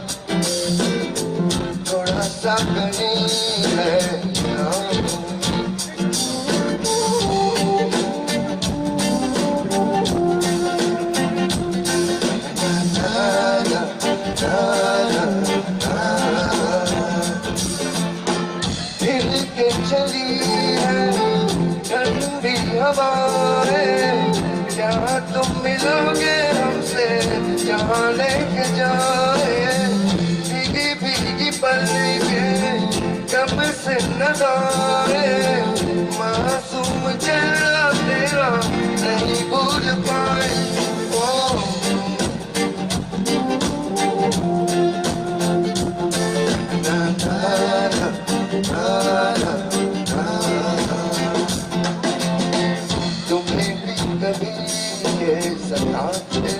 थोड़ा सा कहीं है गाँव। दिल के चली है ठंडी हवाएं, क्या तुम मिलोगे हमसे, जहाँ लेके जाए। भीगी भीगी पलकें, कब से नदाए, मासूम चेहरा तेरा नहीं भूल पाए। ओ, तुम्हें भी कभी ये सताते,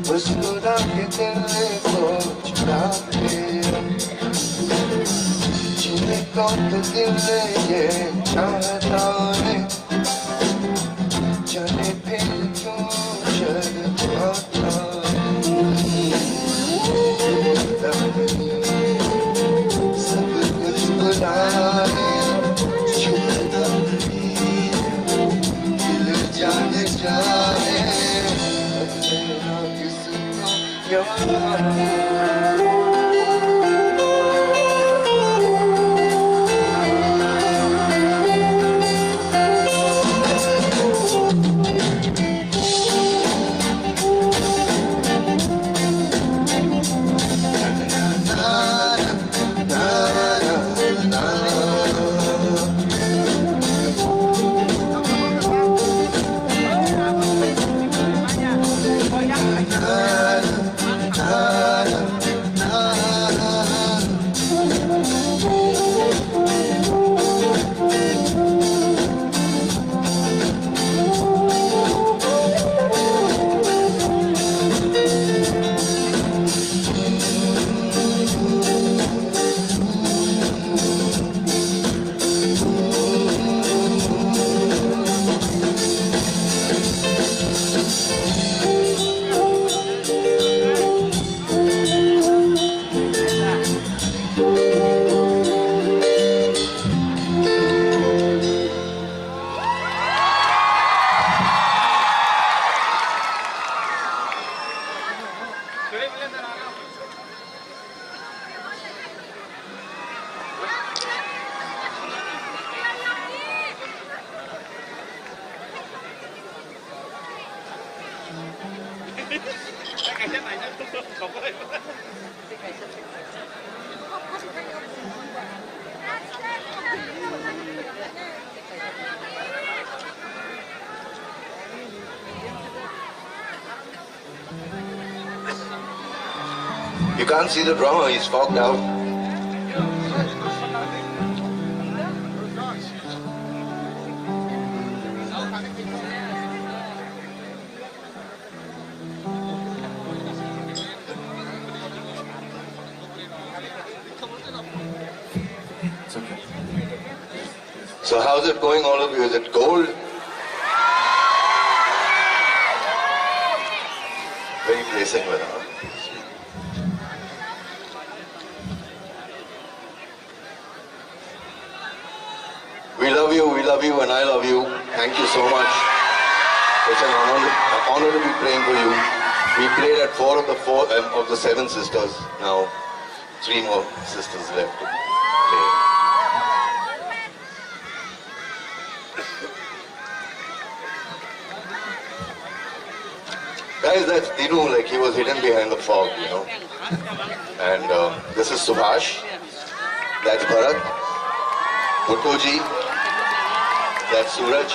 मुस्कुरा के दिल को छुड़ाते, जिनको तो दिल ये चाहता है, चले फिर क्यों शर्माता है। सब कुछ भुला दे, छूता नहीं है, दिल जाने जाए, तेरा किसको You can't see the drummer, he's fogged out. It's okay. So how's it going, all of you? Is it cold? Very bracing weather. We love you, we love you, and I love you. Thank you so much. It's an honor, an honor to be playing for you. We played at four of the four, um, of the seven sisters. Now, three more sisters left to play. Guys, that's Dinu, like, he was hidden behind the fog, you know. And uh, this is Subhash, that's Bharat, Bhuttoji, that's Suraj,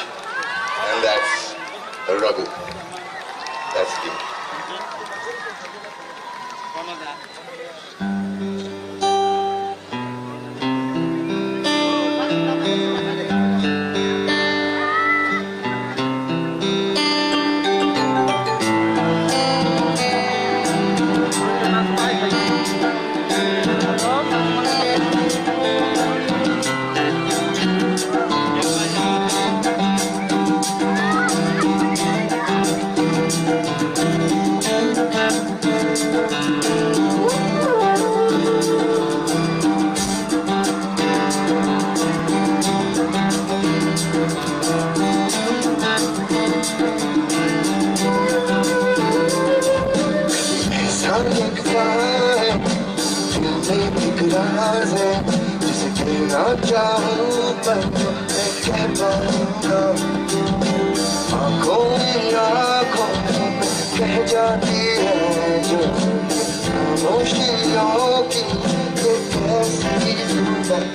and that's Raghu. That's Dinu. आंखों ही आंखों में कह जाती है जो खामोशियों की ये कैसी जुबान।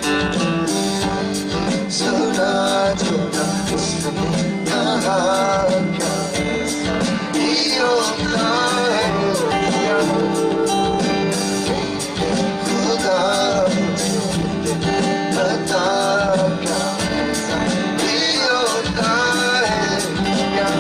सुना जो ना उसने कहा क्या ऐसा ही होता है क्या? खुदा मुझे बता क्या ऐसा ही होता है क्या?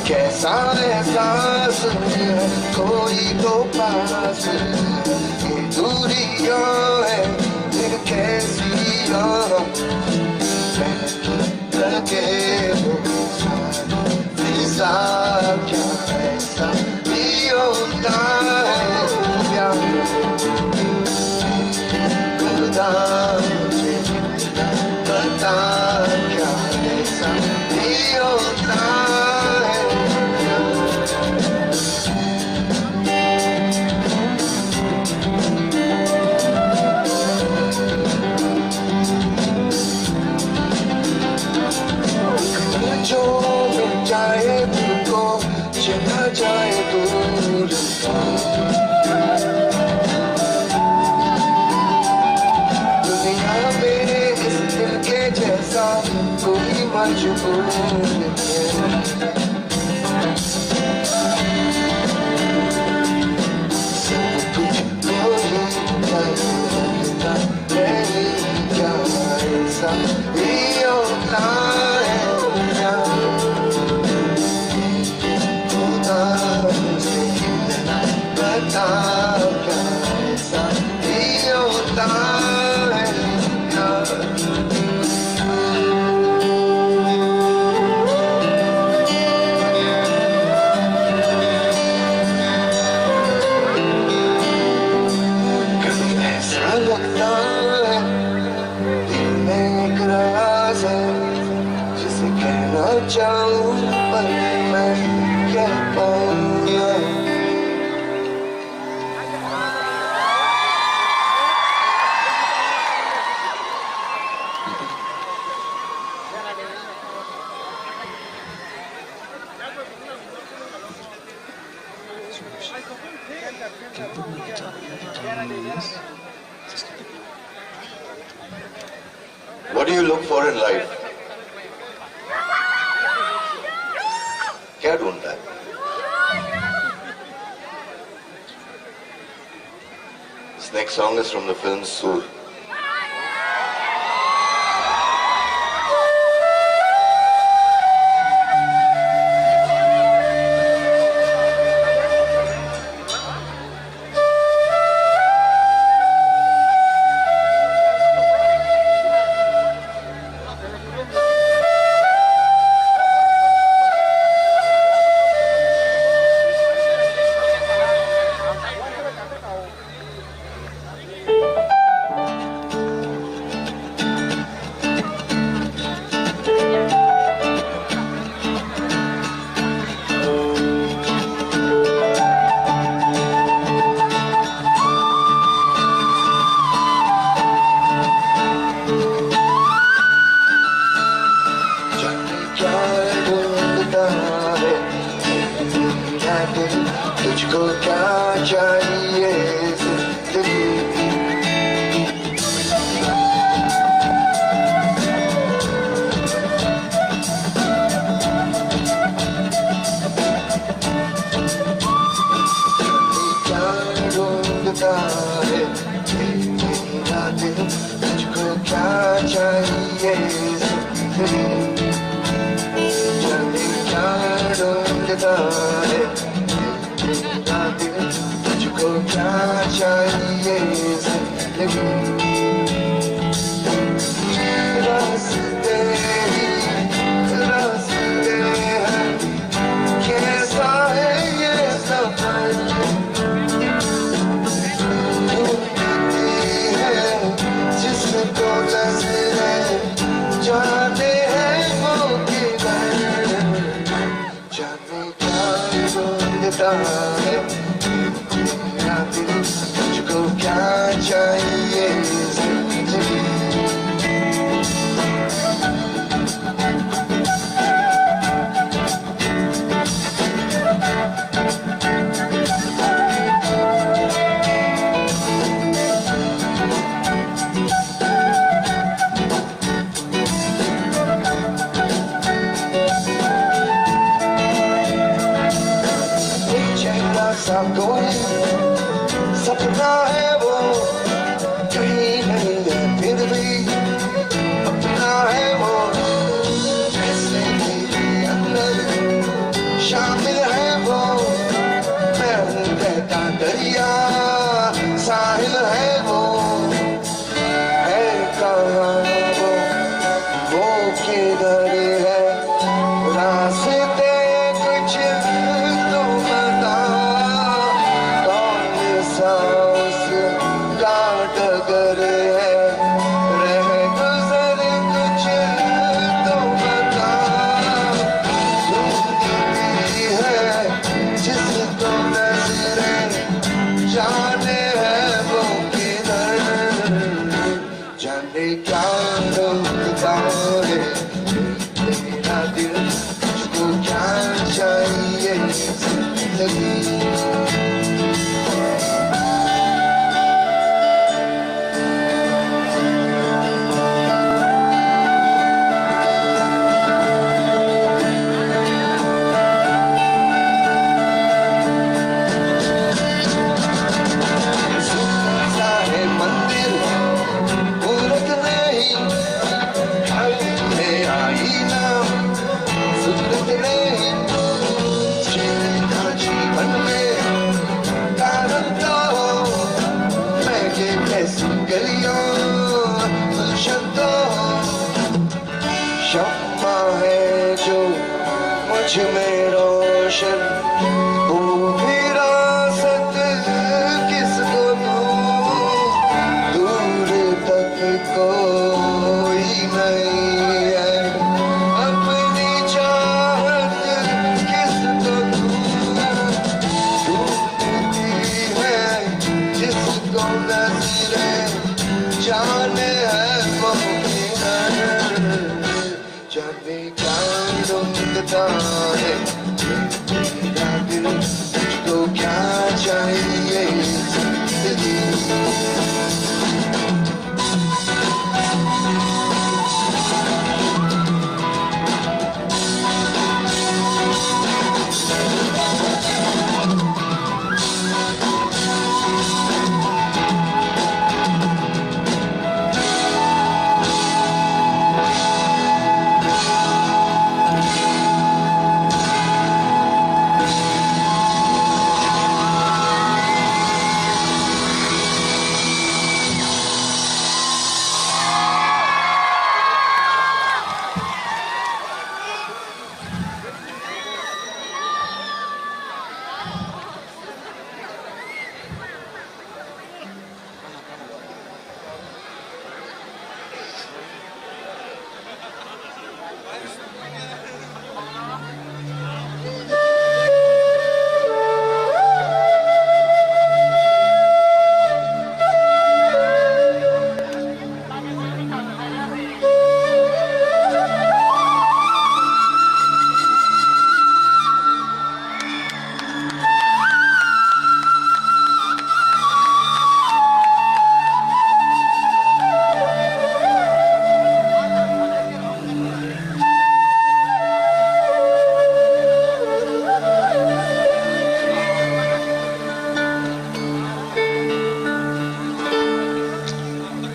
कैसा एहसास है कोई तो पास है, ये दूरियां है फिर कैसी यहाँ लगे वो सारी फिजा क्या ऐसा भी होता है क्या? खुदा मुझे बता क्या ऐसा भी होता है क्या? जो मिल जाए तुमको, चला जाए दूर। दुनिया में इस दिल के जैसा कोई मजबूर है। जाऊं पर मैं क्या पाऊंगा। What do you look for in life? क्या ढूंढता है? This next song is from the film Sur. तुझको क्या चाहिए जिंदगी। क्या ढूंढता है ये मेरा दिल, तुझको क्या चाहिए जिंदगी। जाने क्या ढूंढता है ये मेरा दिल, तुझको क्या चाहिए जिंदगी। रास्ते ही रास्ते हैं, कैसा है ये सफर। ढूंढती है जिसको नजरें, जाने हैं वो किधर। जाने क्या ढूंढता है मेरा दिल, तुझको क्या चाहिए जिंदगी। एक चेहरा सा कोई सपना है वो, कहीं नहीं है फिर भी अपना है वो। जैसे मेरे अंदर शामिल है वो, मैं हूँ बहता दरिया, साहिल है वो। है कहाँ वो, वो किधर है? रास्ते कुछ तो बता, कौन सा उसका डगर है? रह गुजर कुछ तो बता, ढूंढती है जिसको नजरें, जाने है वो किधर। जाने क्या ढूंढता है मेरा दिल, तुझको क्या चाहिए जिंदगी। सुंदर सा है मंदिर, मूरत नहीं, खाली है आईना। सूरत नहीं, जीना जीवन में कारण तो हो, मैं ये कैसी गलियों गुलशन तो हो। शम्मा है जो मुझ में रोशन, वो भी रासत किसको दूँ? दूर तक कोई नहीं है अपनी क्या रंग का है मेरा दिल, तुझको क्या चाहिए जिंदगी।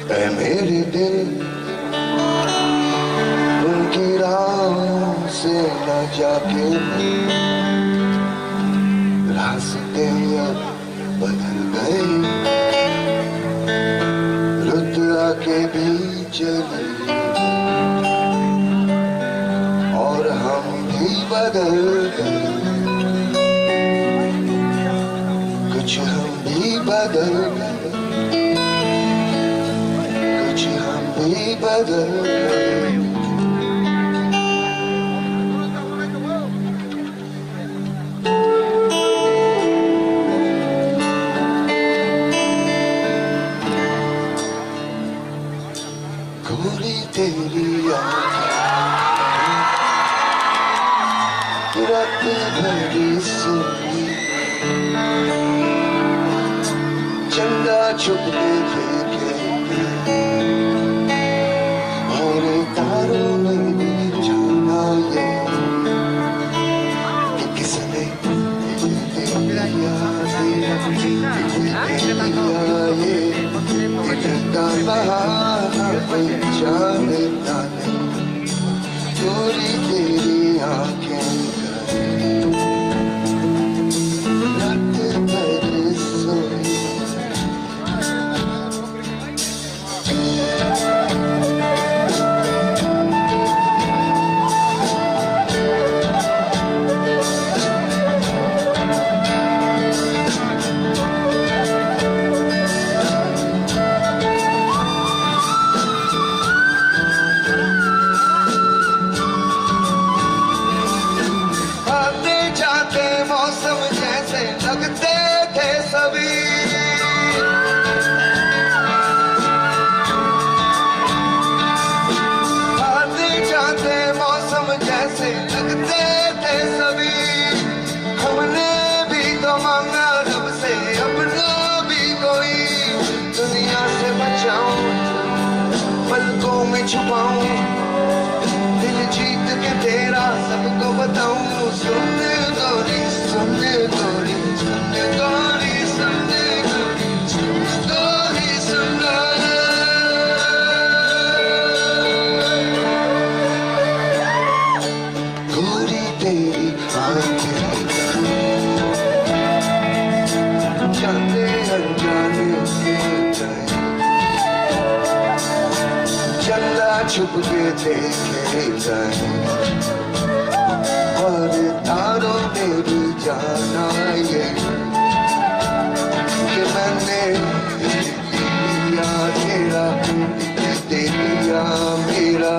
ऐ मेरे दिल, उनकी राहों से न जाके रास्ते अब बदल गए, रुत आके भी चली और हम भी बदल गए, कुछ हम भी बदल गए, कुछ हम भी बदल गए। गोरी तेरी आँखें रात भर सोई, चंदा छुप के देखे और तारों में भी जाना ये कि किसने आते जाते मौसम जैसे लगते थे सभी। आते जाते मौसम जैसे लगते थे सभी। हमने भी तो मांगा रब से अपना भी कोई। दुनिया से बचाऊं, पलकों में छुपाऊं, दिल जीत के तेरा सबको बताऊं। सुन गोरी, सुन गोरी, सुन गोरी, सुन गोरी, सुन गोरी, सुन। गोरी तेरी आंखें जाने अनजाने से चंदा छुप के देखे जाए और तारों ने भी जाना ये कि मैंने दिया तेरा, दे दिया मेरा,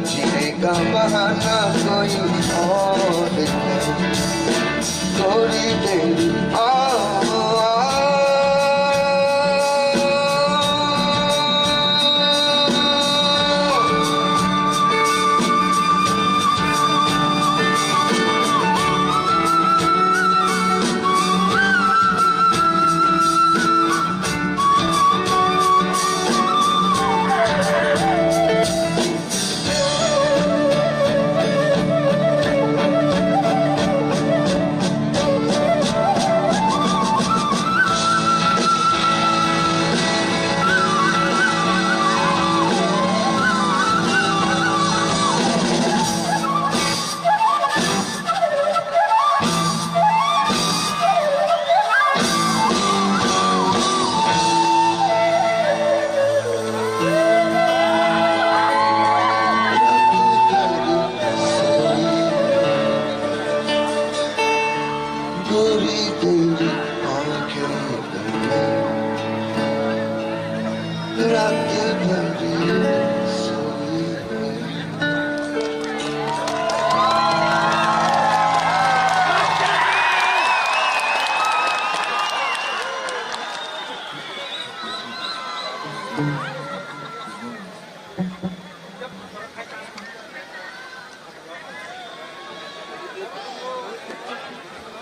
जीने का बहाना कोई और नहीं। थोड़ी देर आओ, आओ।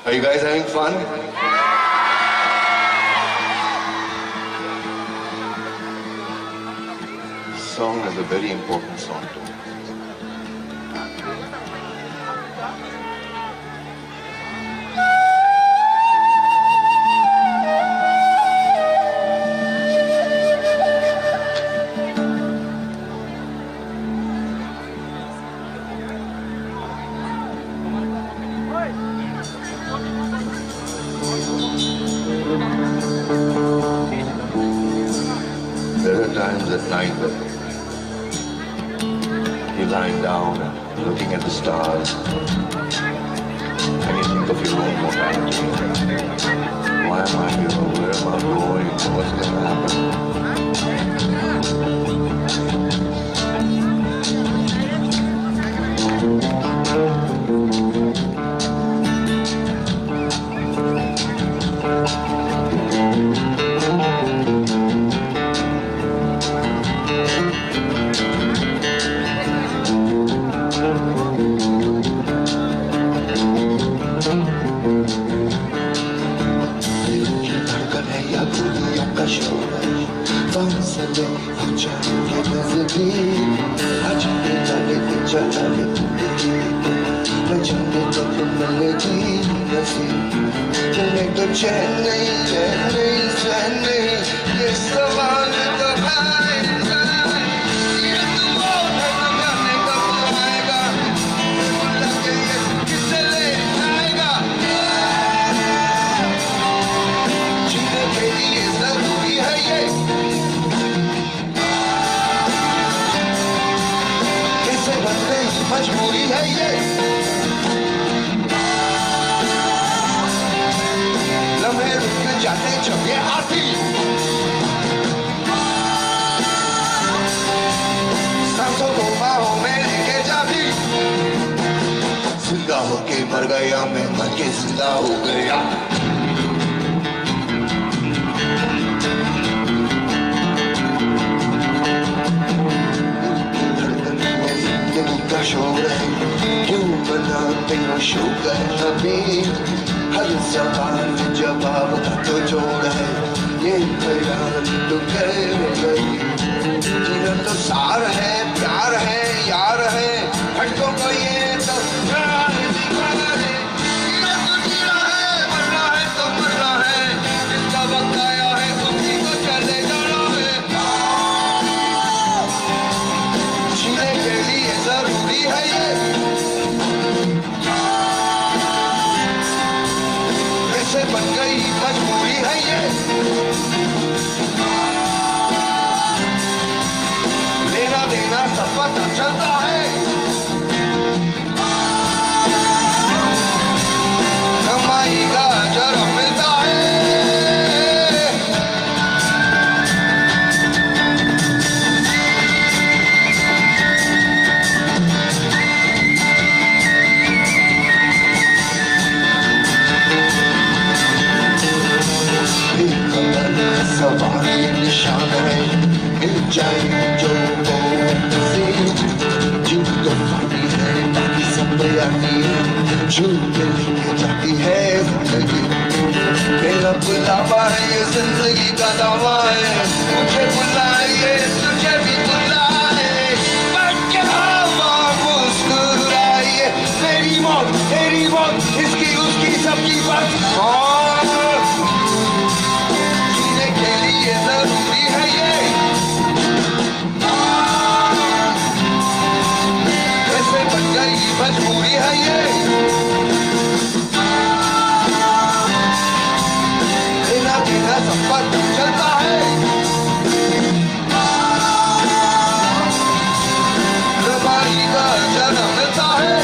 Are you guys having fun? This song is a very important song to me. There are times at night that you're lying down and looking at the stars, and you think of your own mortality. Why am I here? Where am I going? What's gonna happen? धड़कन है या गोलियों का शोर, फासले हो जाएंगे नजदीक। आज ये जाने, ये जाने तू मेरी, मैं जाने तो तू मिलेगी नसीब। तुम्हें तो चैन नहीं, चैन नहीं, चैन नहीं, ये सवाल तो है। ये तू कौन है, तो जाने कब तू आएगा। बुला के ये किसे ले जाएगा? जीने के लिए जरूरी है ये। कैसे बन गई मजबूरी है ये। लम्हे रुक जाते जब ये आती। सांसों को बाहों में लेके जाती। जिंदा होके मर गया मैं, मर के जिंदा हो गया। धड़कन में दिल का शोर है, क्यों बना तेरा शोर है अभी? हर सवाल में जवाब का तो जोड़ है, ये बयान तो कर गई। जीना तो सार है, प्यार है, यार है, धड़कों को ये तो प्यार दीवाना है। जीना तो जीना है, मरना है तो मरना है, जिसका वक्त आया है उसी को चले जाना है। जीने के लिए जरूरी है ये। कैसे बन गई मजबूरी है ये। लेना देना सब पता चलता है। कमाई का जरा मिलता है। सवाल ये निशान है, मिल जाए जो वो नसीब। जीत तो पानी है, बाकी सब तैयारी। झूठ लेके जाती है जिंदगी। मेरा बुलावा है, ये जिंदगी का दावा है। मुझे बुलाइए, तुझे भी बुलाए। बैठ के हवा मुस्कुराइए। मेरी मौत, तेरी मौत, इसकी, उसकी, सबकी बात। और जीने के लिए जरूरी है ये। कैसे बन गई मजबूरी है ये। लेना देना सब पर चलता है। लड़ाई का जन्म मिलता है।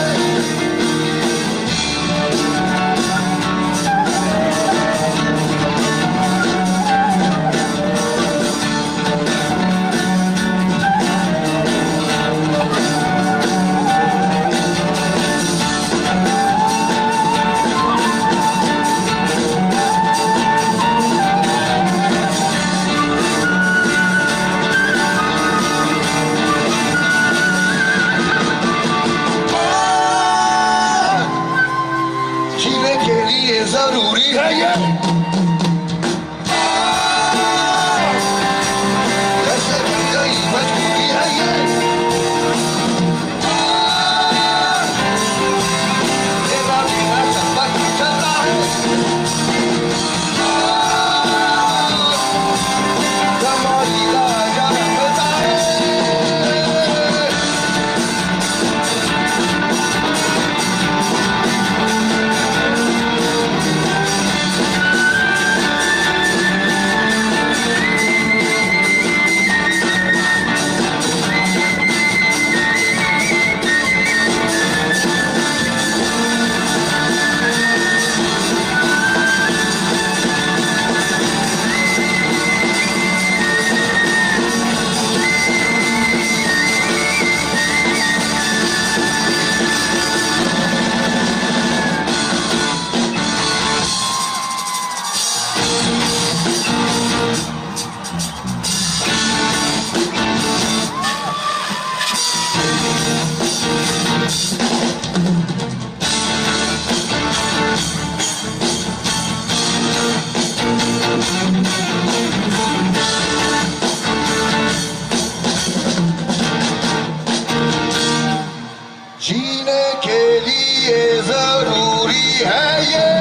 जीने के लिए जरूरी है ये।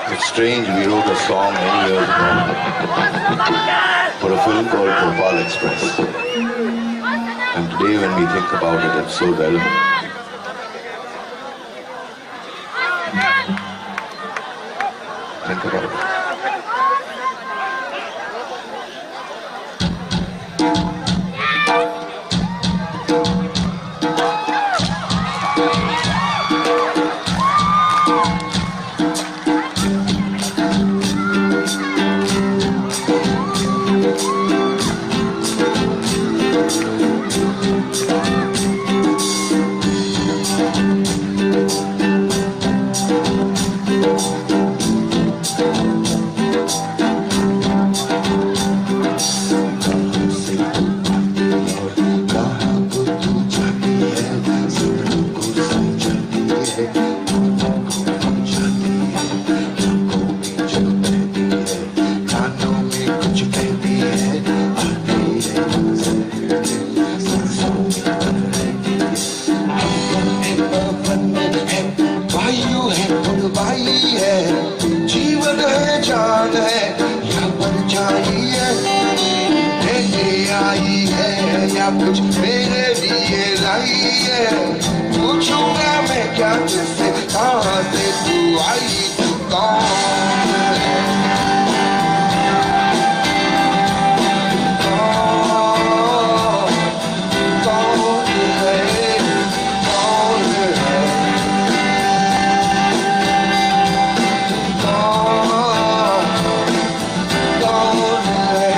It's strange, we wrote a song many years ago for a film called Bhopal Express. And today, when we think about it, it's so relevant. Think about it. वायु है कुर्बानी है, जीवन है जान है या परछाई है, लेने आई है या कुछ मेरे लिए लाई है। पूछूंगा मैं क्या तुझसे, कहाँ से तू आई, तू कौन है? तू कौन कौन है, कौन है, तुम कौन, कौन है?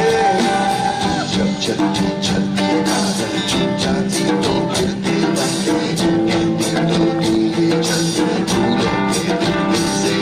जब चलती चलती काजल छूट जाती तो फिर दीवाने, तुम कहती तो दिल ये चलती, भूलों के दिल से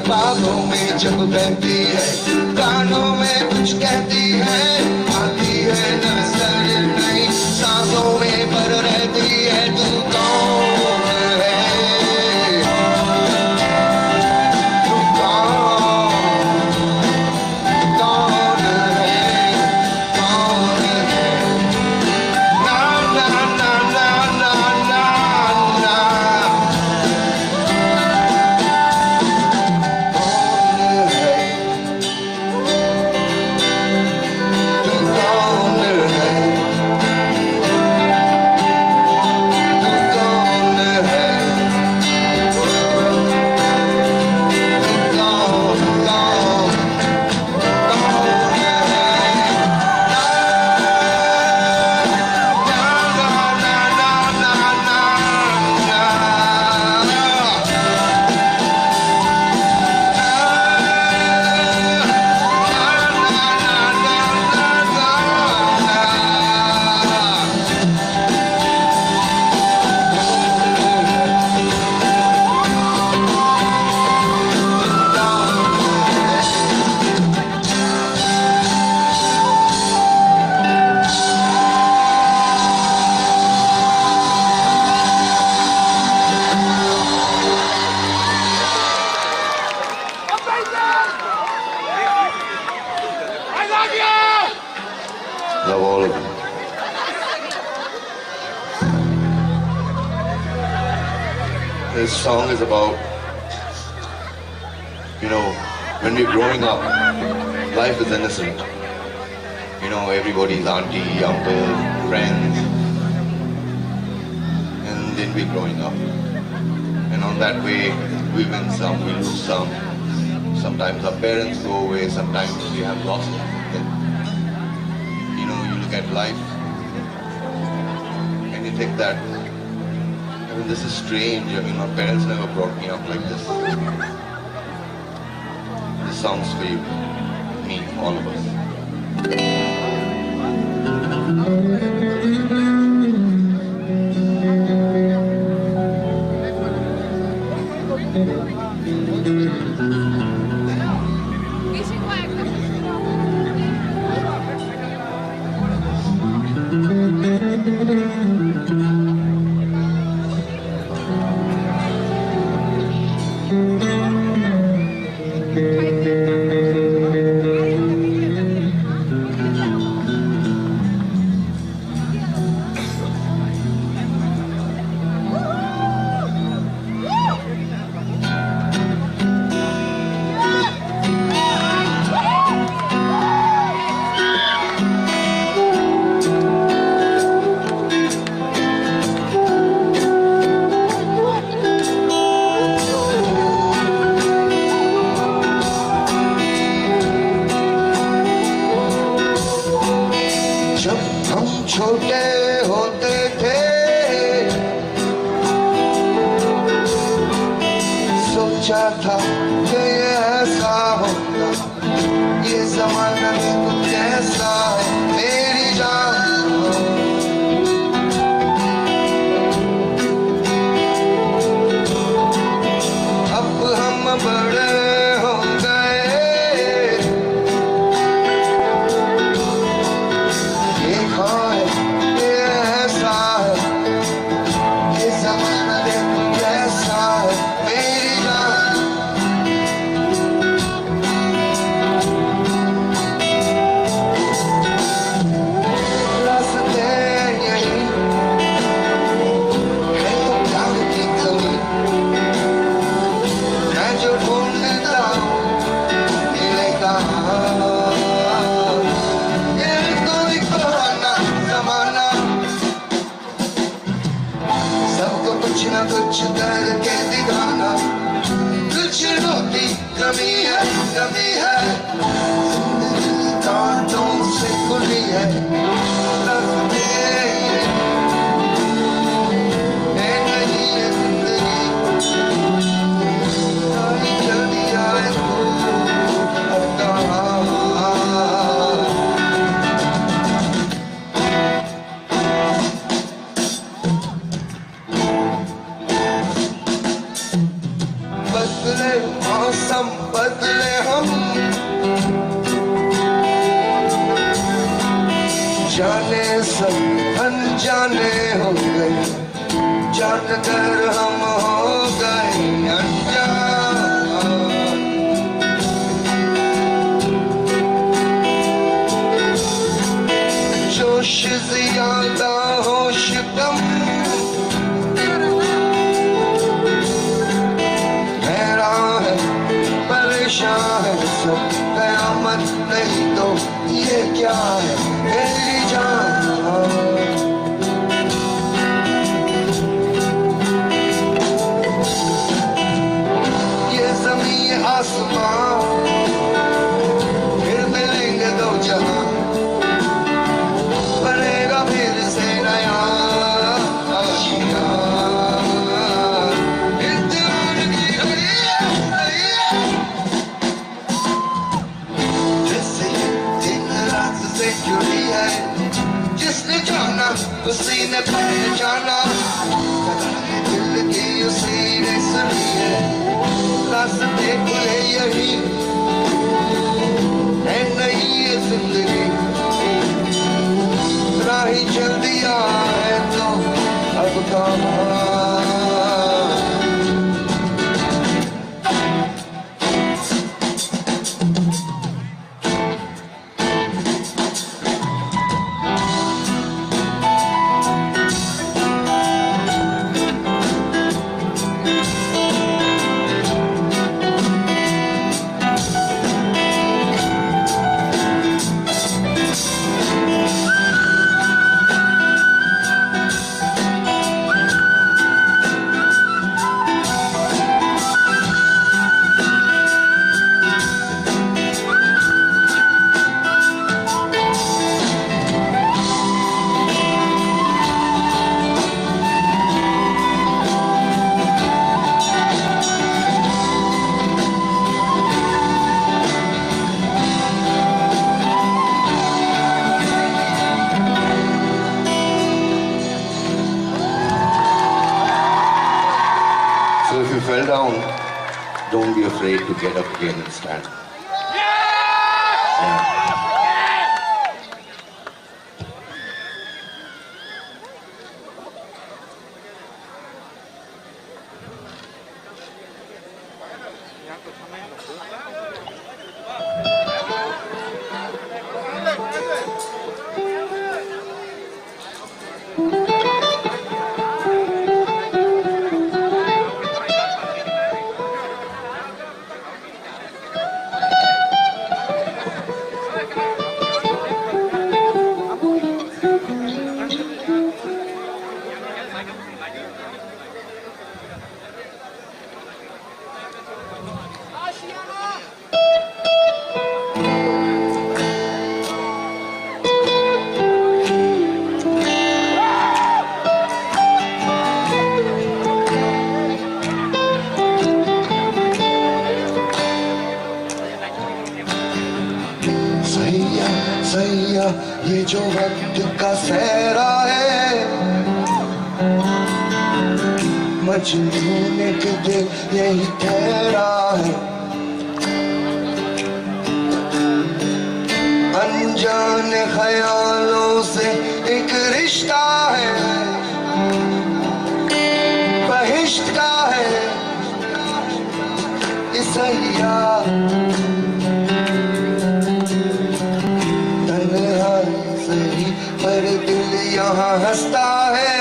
बातों में जब बहती है, कानों में कुछ कहती है, आती है नजर नहीं, सांसों में भर रहती है। तू कौन है? तू कौन? कौन है? कौन है? ना, ना, ना। कौन है? तू कौन है? तू कौन है? तू कौन, कौन? Love all of you. This song is about, you know, when we're growing up, life is innocent. You know, everybody's auntie, uncle, friends, and then we're growing up. And on that way, we win some, we lose some. Sometimes our parents go away, sometimes we have lost them. You know, you look at life and you think that, I mean, this is strange. I mean, my parents never brought me up like this. This song's for you, me, all of us. मौसम बदले हम, जाने सब अनजाने हो गए, जानकर हम हो गए अनजान। जोश ज्यादा, होश कम, हैरान है, परेशान है सब। कयामत नहीं तो ये क्या है मेरी जान? ये ज़मीं, ये आसमां, फिर मिलेंगे दो जहां, बनेगा फिर से नया आशियां। इम्तिहान की घड़ी है, घड़ी है। जैसे ये दिन रात से जुड़ी है, जिसने जाना उसी ने पहचाना। सदाएं दिल की उसी ने सुनी है, रास्ते खुले यही है, नई ये जिंदगी। राही चल दिया है तो अब कहाँ? So if you fell down, don't be afraid to get up again and stand. Yeah. सैया, सैया, ये जो वक्त का सहरा है, मजनू ने किधर यही ठहरा है। अनजान ख्यालों से एक रिश्ता है, बहिश्त का है ये सैया। तन्हा सही पर दिल यहाँ हंसता है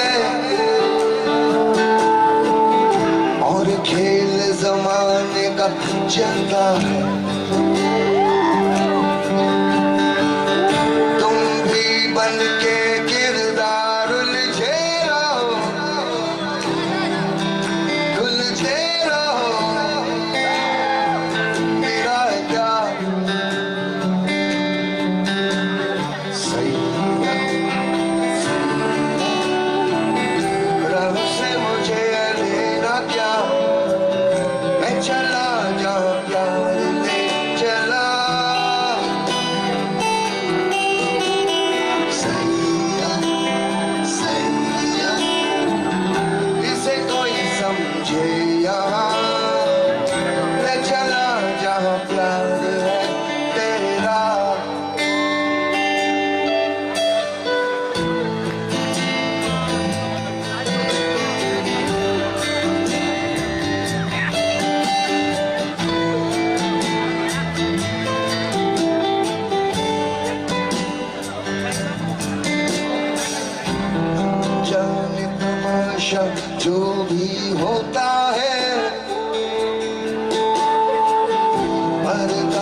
और खेल जमाने का चलता है। तुम भी बन के किरदार उलझे रहो, उलझे रहो, मेरा क्या सही। राह से मुझे लेना क्या, मैं चला जहाँ प्यार ले चला।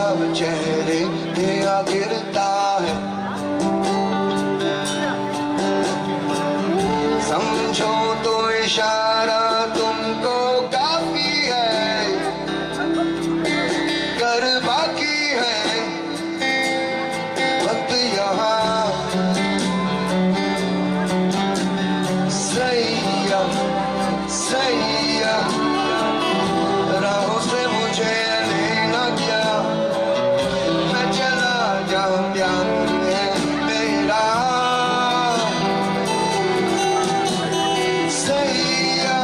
चेहरे पे आ गिरता है। समझो तो इशारा तुमको काफी है, कर बाकी है वक्त यहाँ। सैया, सैया, राहों से मुझे लेना क्या, मैं चला जहाँ प्यार है तेरा। सैया,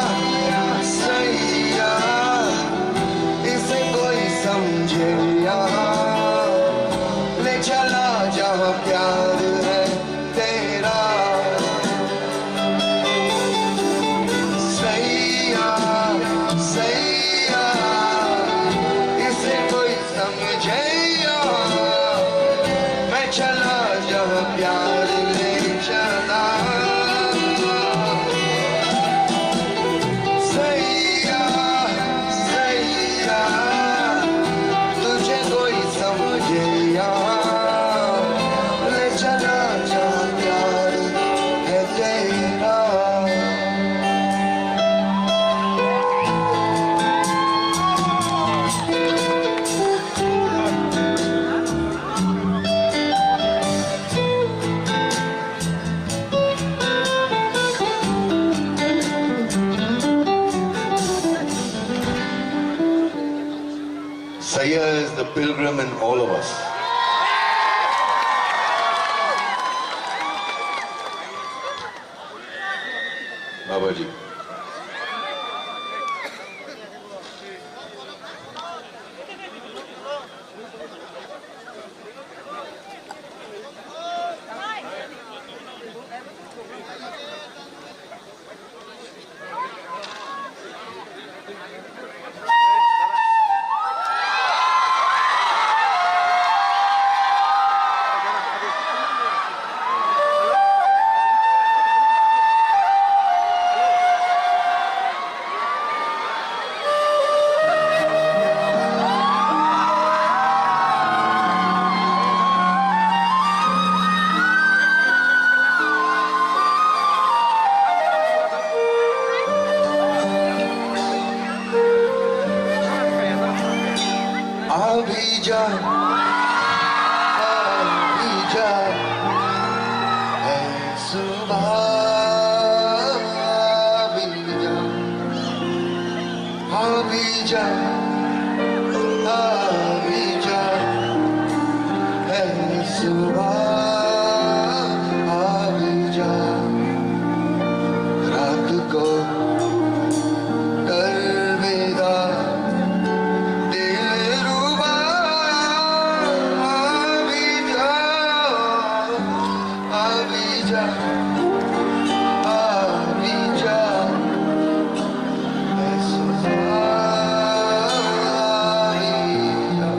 सैया, इसे कोई समझे यहाँ, ले चला जहाँ प्यार है तेरा। सैया, सैया, इसे कोई समझे यहाँ, मैं चला जहाँ प्यार ले चला। सैया, सैया, तुझे कोई समझे यहाँ, ले चला जहाँ प्यार है तेरा। Saya is the pilgrim in all of us. Babaji. अभी जा, अभी जा, ऐ सुबह, अभी जा। अभी जा, अभी जा, ऐ सुबह, अभी जा। रात को कर विदा, दिलरुबा, अभी जा। अभी जा, अभी जा, ऐ सुबह, अभी जा।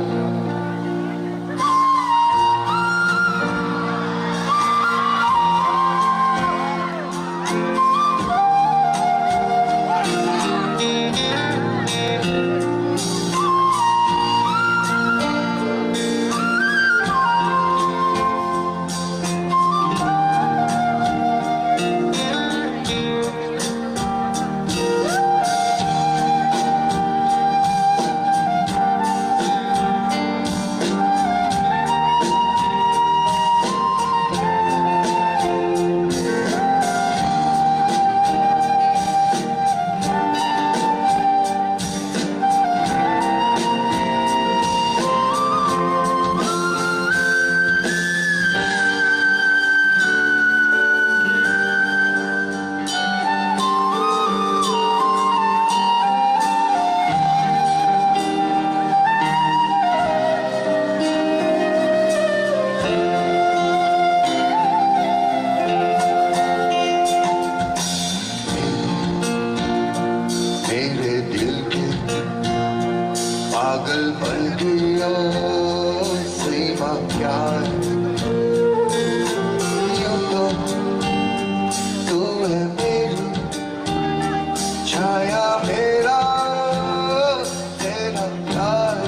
मेरे दिल के पागल बन गया सीमा क्या है? यूं तो तू है मेरी छाया, मेरा तेरा प्यार।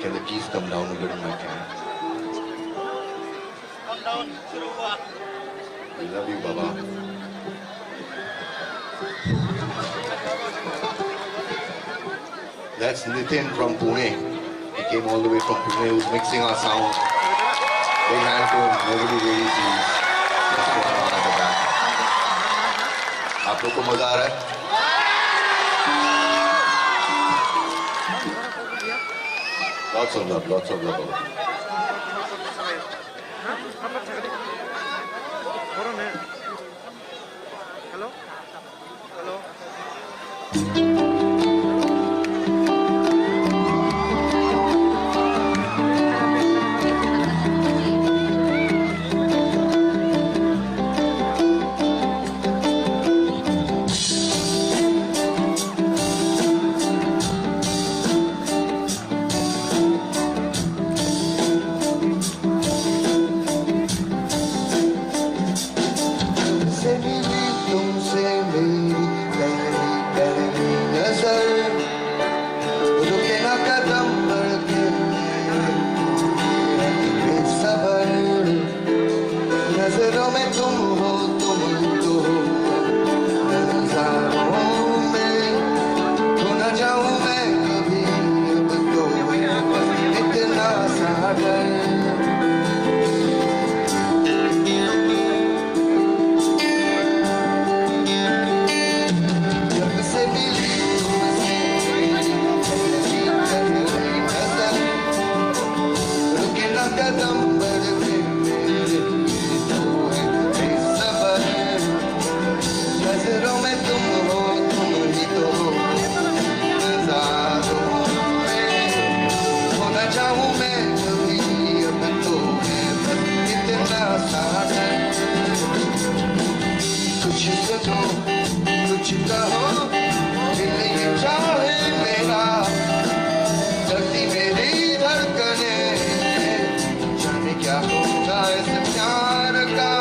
Can the keys come down a little, my friend? Come down. We love you, Baba. That's Nitin from Pune. He came all the way from Pune, who's mixing our sound. Big hand to him. Everybody really sees what's going on at the back. आप लोग को मजा आ रहा है? Lots of love, lots of love, Baba. Hello? Hello? कुछ कहो, दिल ये चाहे मेरा, जलती मेरी धड़कने, जाने क्या होगा इस प्यार का।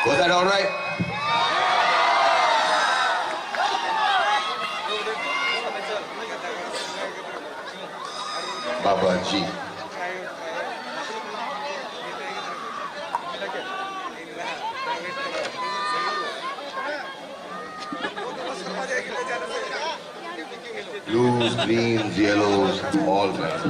Was that all right? Babaji. Blues, greens, yellows, all colors.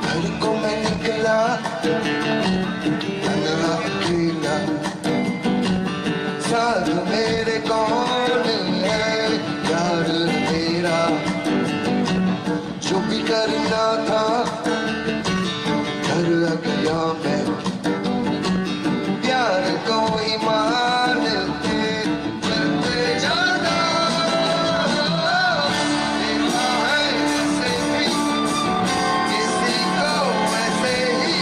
घर को मैं निकला तन्हा अकेला, साथ मेरे कौन है यार तेरा? जो भी करना था कर गया मैं, प्यार को ईमान के चलते जाना। देखा है ऐसे भी किसी को ऐसे ही,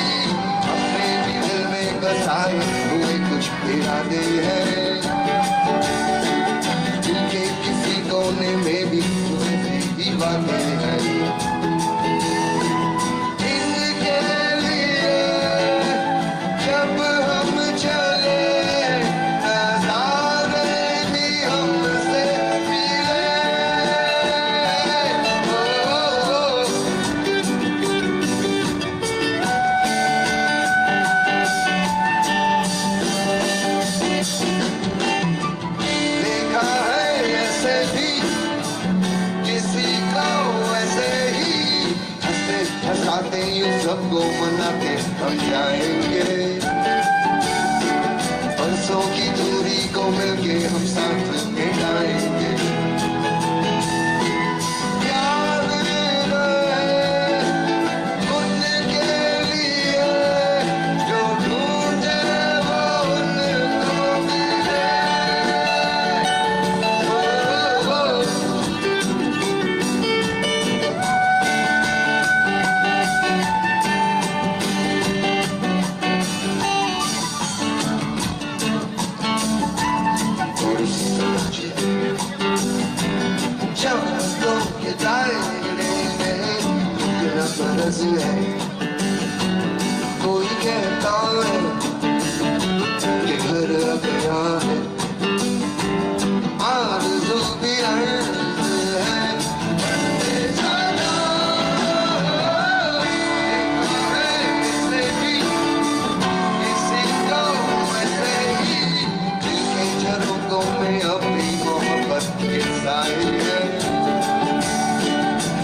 अपने भी दिल में बसाए हुए कुछ इरादे हैं। दिल के किसी कोने में भी वैसे ही बातें हैं। इनके लिए जब हम चले, नजारे भी हमसे मिले। ओ, ओ, ओ। देखा है ऐसे भी किसी को ऐसे ही, हंसते हंसाते यूं सबको मनाते हम जाएंगे। बरसों की दूरी को मिलके हम साथ मिटाएंगे। प्यार है उनके लिए जो ढूंढे वो उनको मिले। ओ, ओ, ओ। थोड़ी सी समझ, चाहतों के दायरे में रुकना फर्ज है। कोई कहता है कि घर आ गया है, आरज़ू भी अर्ज़ है। जाना है किसी भी, किसी को ऐसे ही, दिल के झरोखों में अपनी मोहब्बत के साए हैं।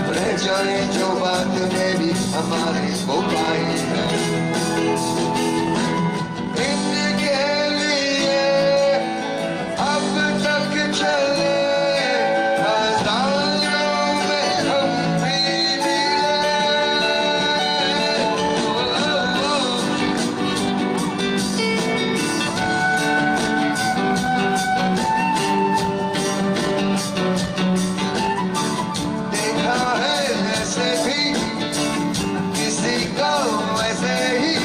रह जाए जो बात मेरी हमारे वो पाए हैं। इनके लिए अब तक चले हजारों में हम भी मिले। देखा है ऐसे भी किसी को ऐसे ही।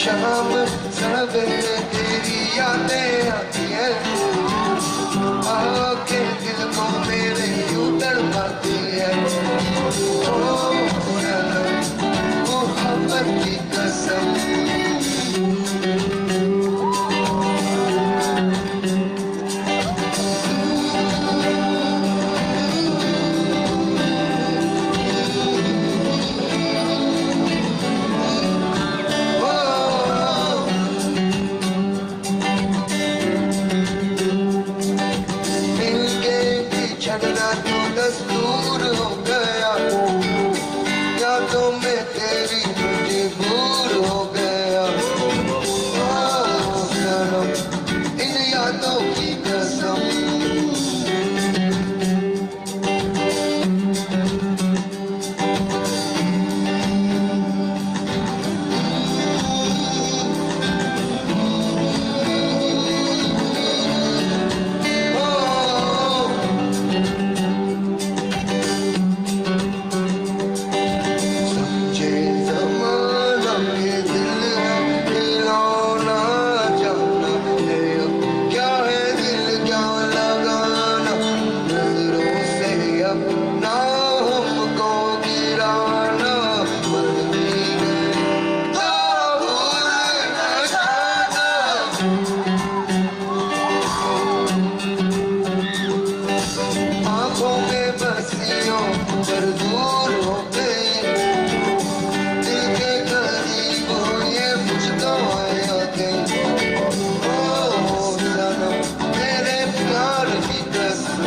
शाम सवेरे तेरी यादें आती हैं, आके दिल को मेरे यूं तड़पाती है। ओ सनम, मोहब्बत की कसम। मिलके भी छड़ना तो दस्तूर हो गया, यादों में तेरी मजबूर हो गया। ओ सनम, इन यादों की कसम। समझे जमाना के दिल है खिलौना, जाना ले अब क्या है दिल क्या लगाना, नजरों से अब ना हमको गिराना, मर भी गए तो भूल न जाना। आंखों में बसियों पर दूर हो गई, दिल के करीब हो ये मुझको यादें। ओ सनम, तेरे प्यार की कसम।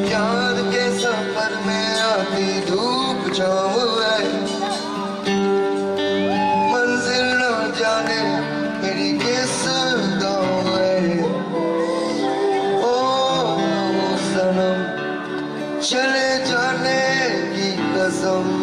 प्यार के सफर में आती धूप छाँव है, मंजिल ना जाने मेरी किस गाँव है। ओ सनम, चले जाने की कसम।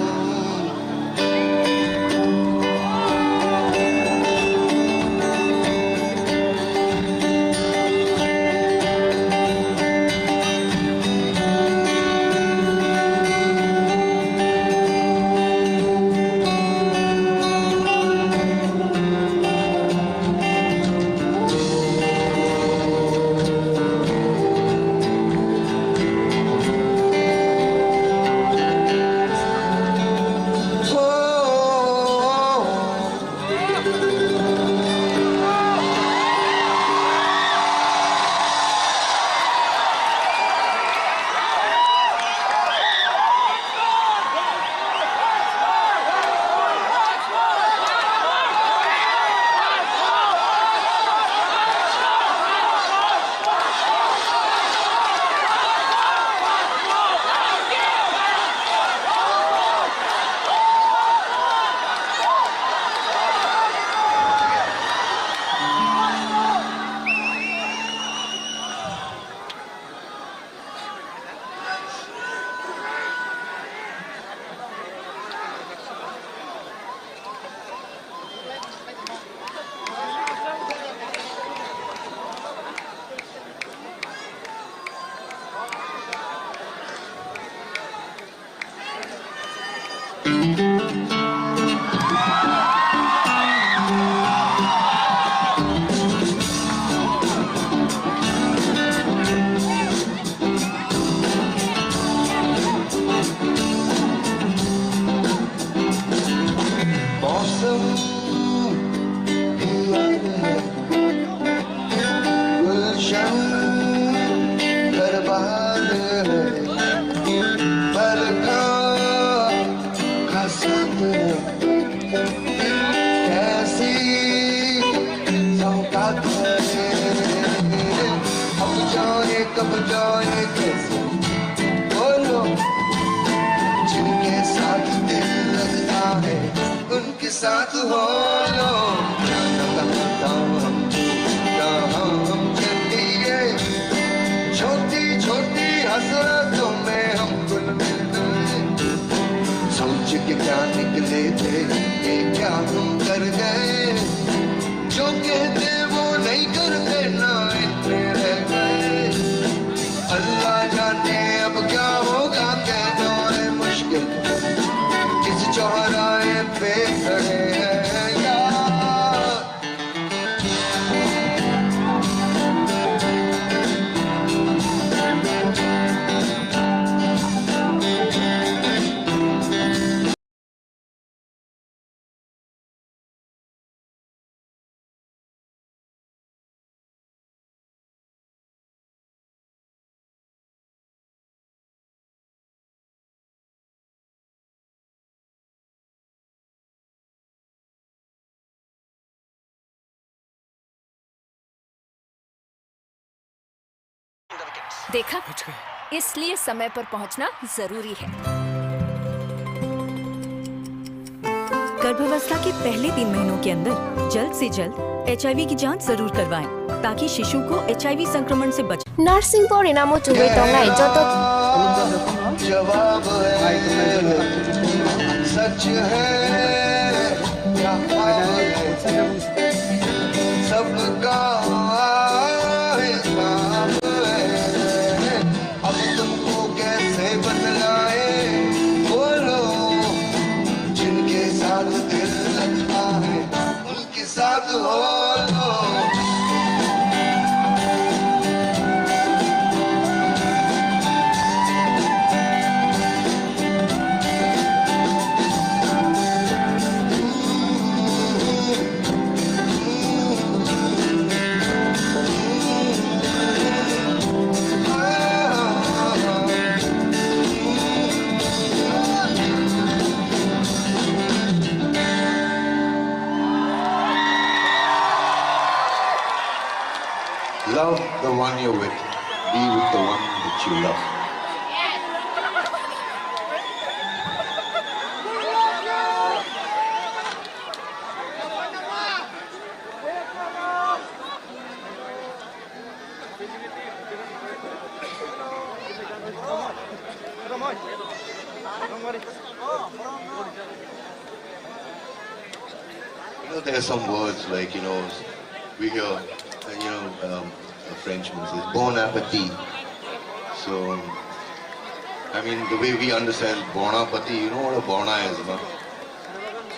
मौसम भी याद है, गुलशन हर बहार है, बरखा का साथ है, कैसी सौगात है। अब जाने कब जाने कैसे, बोलो, जिनके साथ दिल लगता है, उन के साथ हो लो। कहाँ हम चल दिए, छोटी छोटी हंस के क्या निकले थे, ये क्या हम कर गए। जो कहते वो नहीं करते, ना इतने रह गए। अल्लाह जाने अब क्या होगा, कहना है मुश्किल। किस चौराहे पे खड़े हैं यार। देखा, इसलिए समय पर पहुंचना जरूरी है। गर्भावस्था के पहले तीन महीनों के अंदर जल्द से जल्द एचआईवी की जांच जरूर करवाएं, ताकि शिशु को एचआईवी संक्रमण से बच Nursing pori namo chugwi tongnai joto. जवाब है, सच है, क्या ख्वाब है, सबका हिसाब है। अब तुमको कैसे बतलाए, बोलो, जिनके साथ दिल लगता है, उनके साथ हो लो। Love the one you're with. Be with the one that you love. You know, there are some words like, you know, we hear, uh, you know, um, a Frenchman says, "Bon appetit." So, I mean, the way we understand bon appetit, you know what a bona is, no?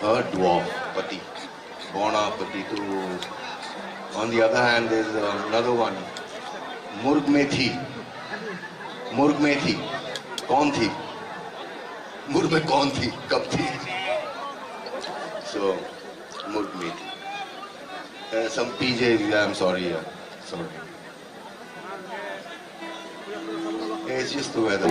A dwarf, pati. Bon appetit. On the other hand, there's, uh, another one. Murg mein thi. Murg mein thi. Kaun thi? Murg mein kaun thi? Kab thi? So, murg mein thi. Uh, some P J, I'm sorry, yeah. Sorry. It's just the weather.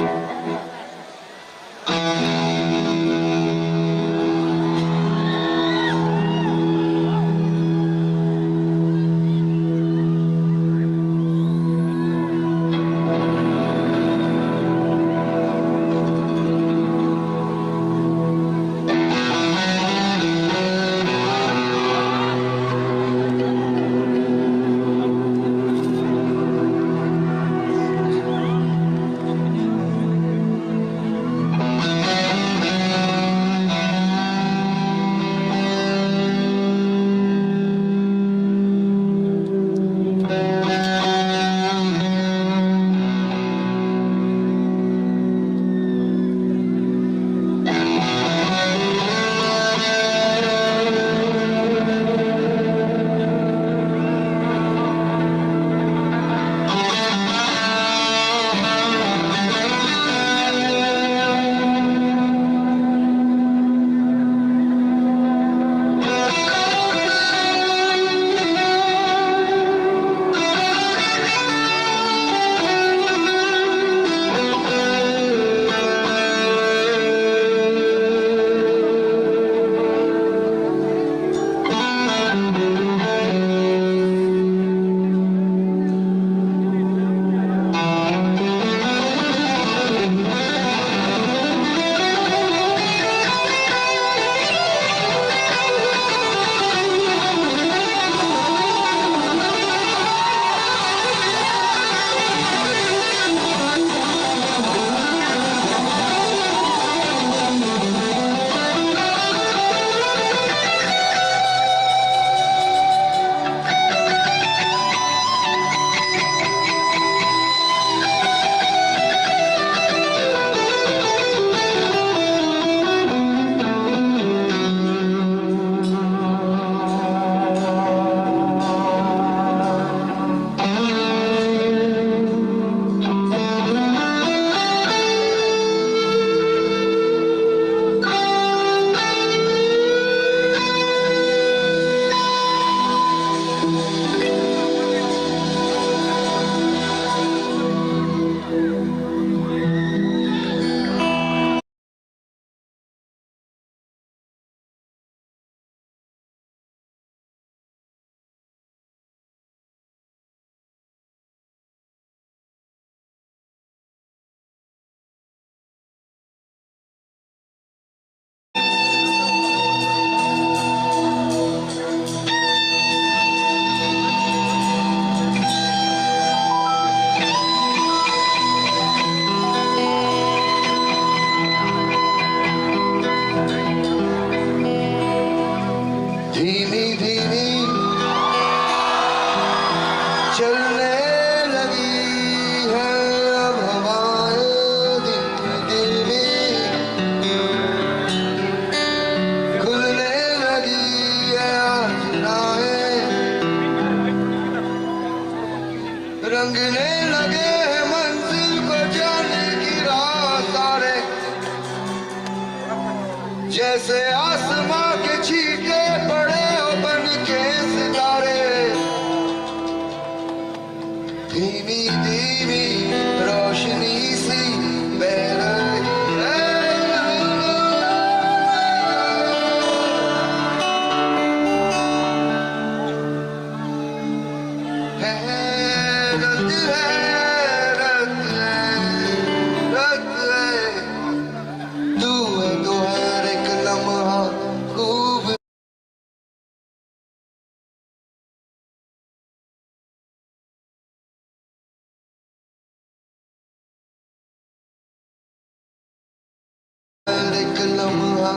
लम्हा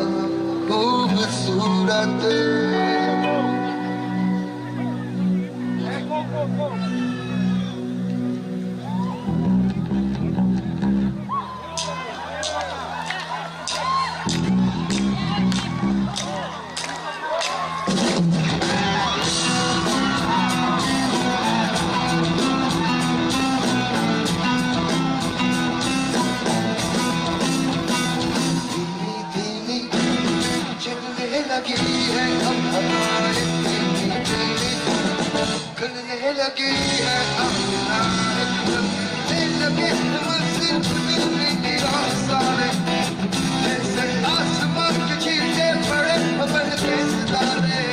खूबसूरत। धीमी धीमी चलने लगी है अब हवाएं, धीमी धीमी खुलने लगी है अब राहें, लगे मस्जिद में रास्ता रे, जैसे आसमान के छींटे पड़े पवन के सितारे।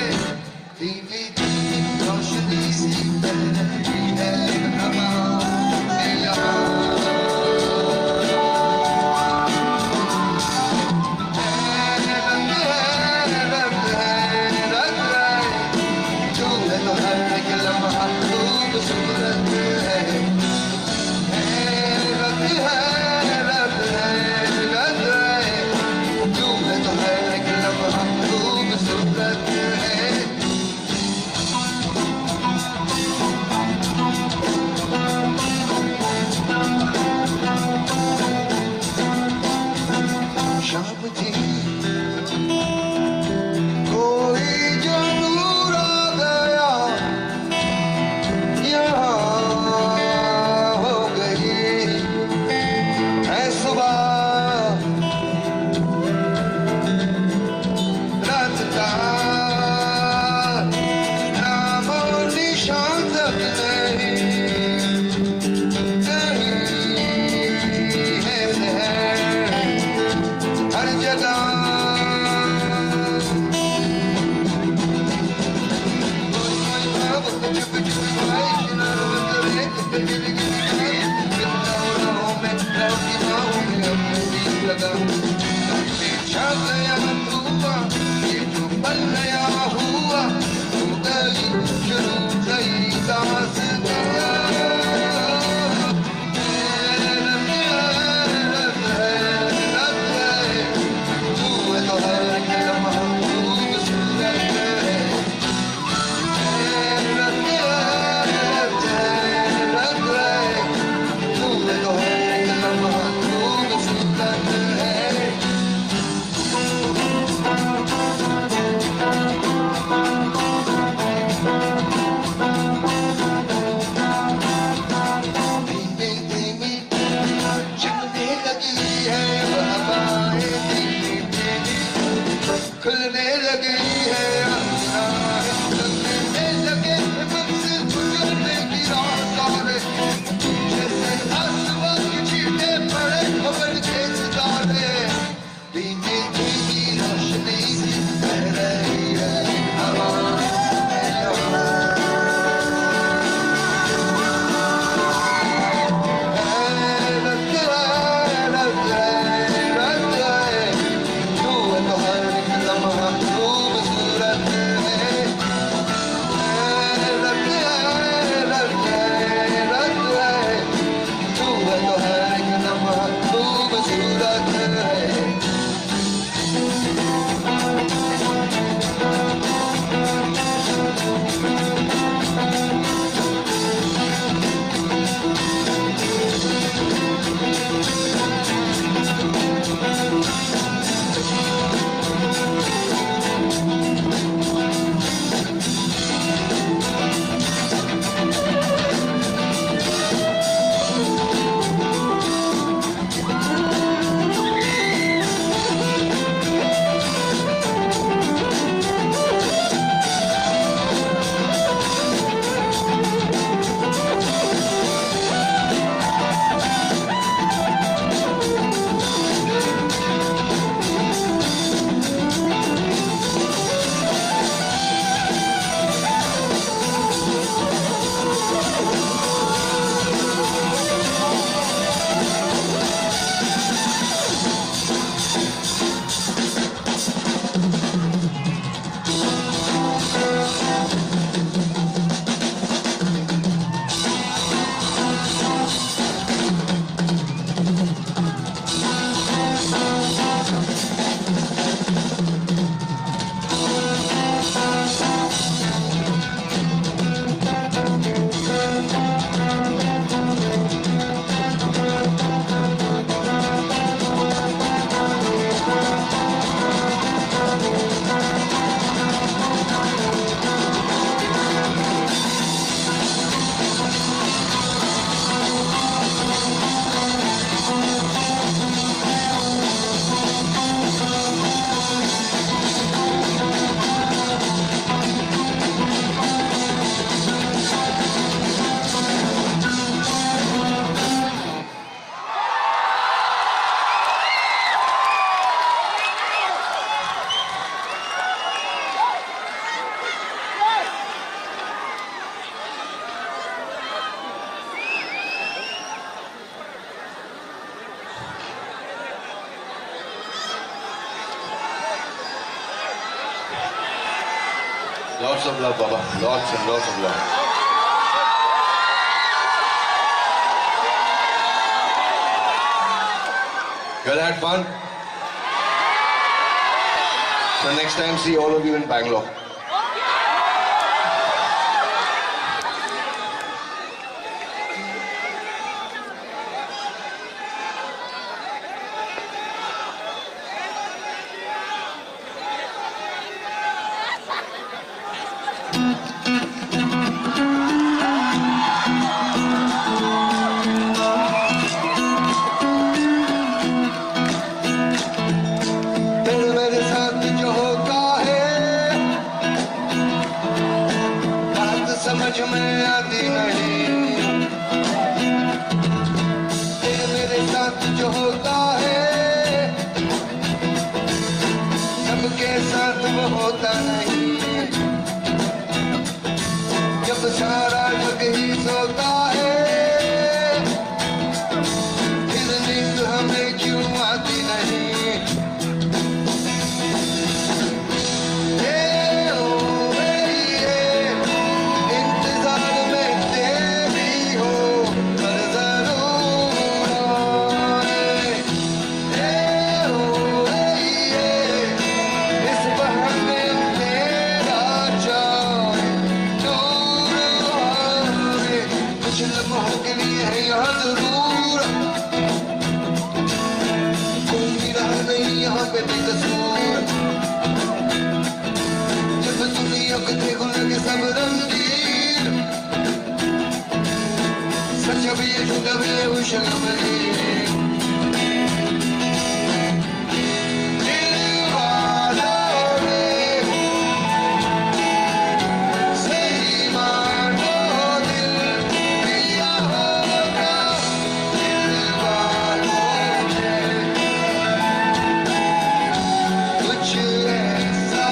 धीमी धीमी रोशनी सी बह रही है हवा में यहाँ। तू है तो हर एक लम्हा खूबसूरत है। तू है तो हर एक लम्हा खूबसूरत है। शाम थी, कोई जो नूर आ गया, यहाँ हो गई है सुबह। रात का नामो निशान तक नहीं, कहीं है सहर हर जगह। छा गया तू, ये जो पल नया हुआ, तू गई शुरू नई दास्तां। तू है तो हर एक लम्हा खूबसूरत है। खुलने लगी है आसमां, खुलने लगे मंजिल गुजरने की राह सारे। जैसे आसमां के छींटे पड़े पवन के सितारे। धीमी धीमी रोशनी सी बह रही है हवा में। Lots of love, Baba. Lots and lots of love. You all had fun? So next time, see all of you in Bangalore. तेरे मेरे साथ जो होता है, बात समझ में आती नहीं। तेरे मेरे साथ जो होता है, सबके साथ वो होता नहीं। जब सारा जग ही सोता है, फिर नींद हमें क्यों आती नहीं? ए ओ ए, इंतजार में तेरी हो हर जरूर आए। ए ओ ए, इस बहाने तेरा चांद नूर आए। कुछ लम्हों के लिए है यहाँ जरूर, कोई रहा नहीं यहाँ पे बेकसूर। जब दुनिया को देखो लगे सब रंगीन, सच भी ये झूठा भी ये खुशखबरी। दिल वालों ने सही मानो दिल दिया होगा। दिल वालों ने कुछ ऐसा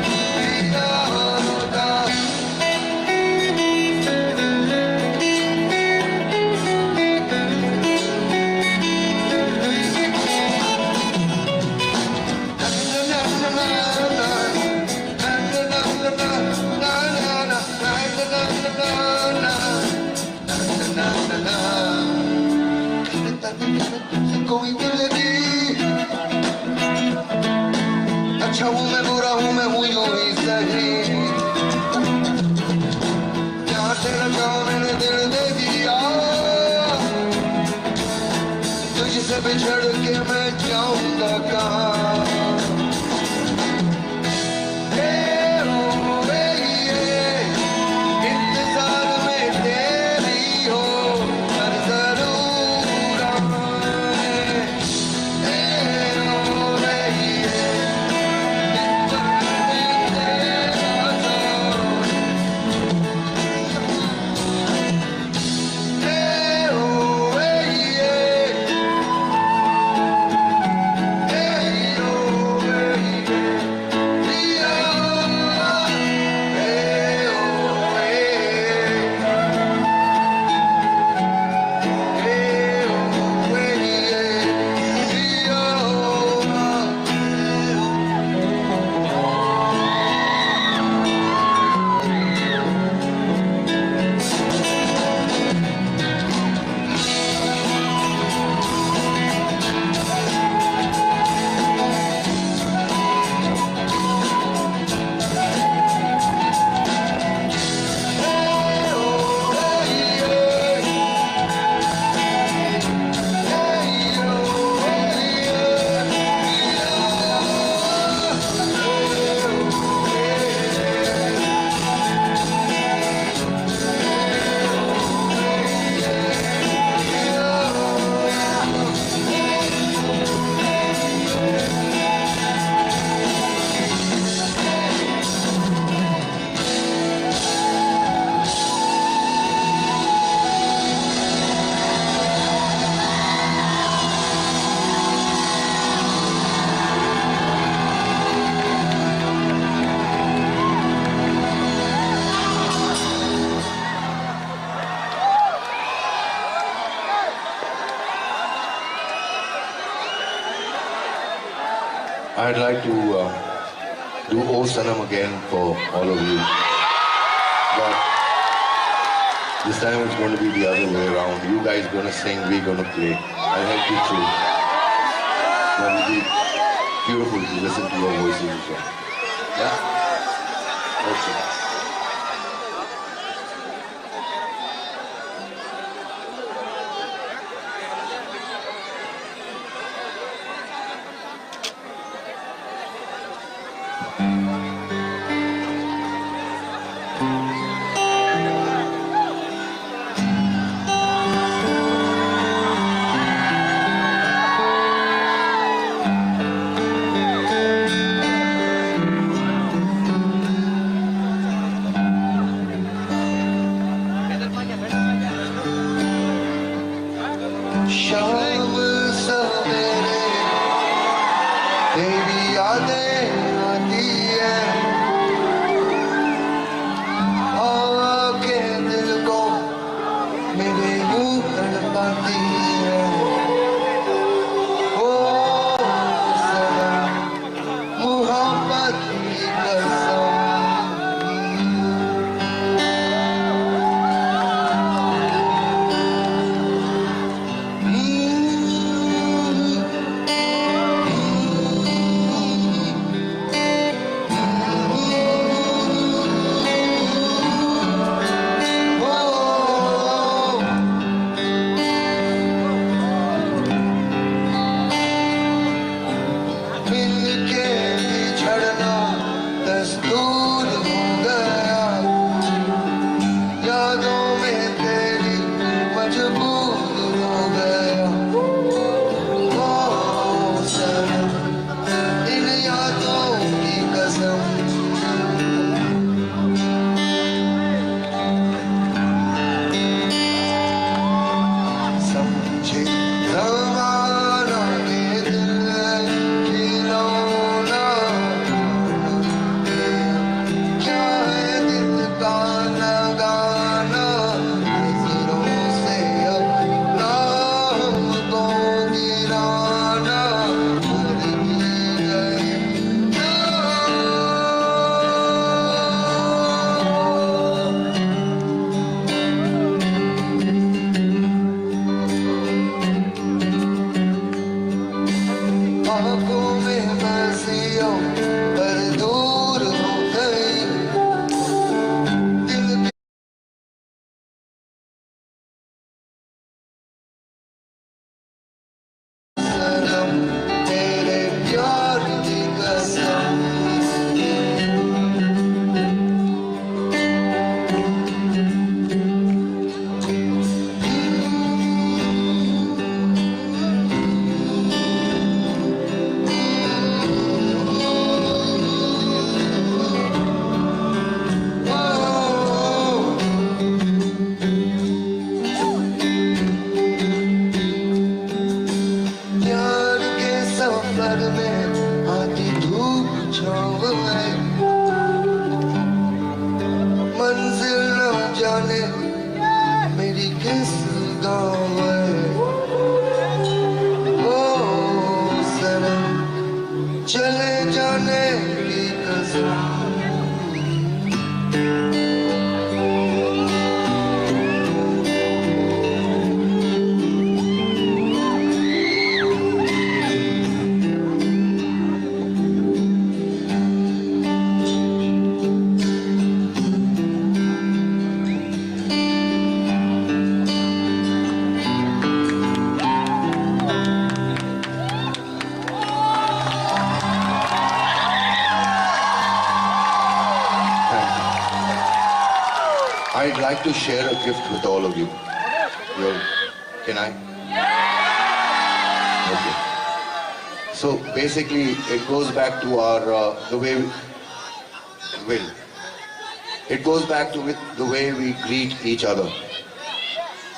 दिया होगा। कोई दिल की अच्छा हूँ मैं, बुरा हूँ मैं, हूँ यूं ही सही। प्यार से रचा मैंने दिल दे दिया, तुझसे बिछड़ के मैं जाऊंगा कहाँ? ए ओ ए, इंतजार में तेरी हो हर जरूर आए। I'd like to uh, Do Oh Sanam again for all of you. But this time it's going to be the other way around. You guys gonna sing, we gonna play. I'll help you through. That will be beautiful to listen to your voices as well. Yeah? Okay. शाम सवेरे तेरी यादें आती है, आके दिल को मेरे यूं तड़पाती है। ओ सनम, मोहब्बत की कसम। मिलके बिछड़ना दस्तूर हो गया, यादों में तेरी मजबूर हो गया। ओ सनम, इन यादों की कसम। समझे जमाना के दिल खिलौना, क्या है दिल का लगाना, नजरों से अपना हमको गिराना, मर भी गए। आंखों में बसियों पर दूर हो गई। दिल सनम, तेरे प्यार की कसम। प्यार के सफर में आती धूप छाँव है, मंजिल ना जाने मेरी किस गाँव है। ओ सनम, चले जाने की कसम। I'd like to share a gift with all of you. You're, can I? Okay. So basically, it goes back to our, uh, the way we, Will. It goes back to with the way we greet each other.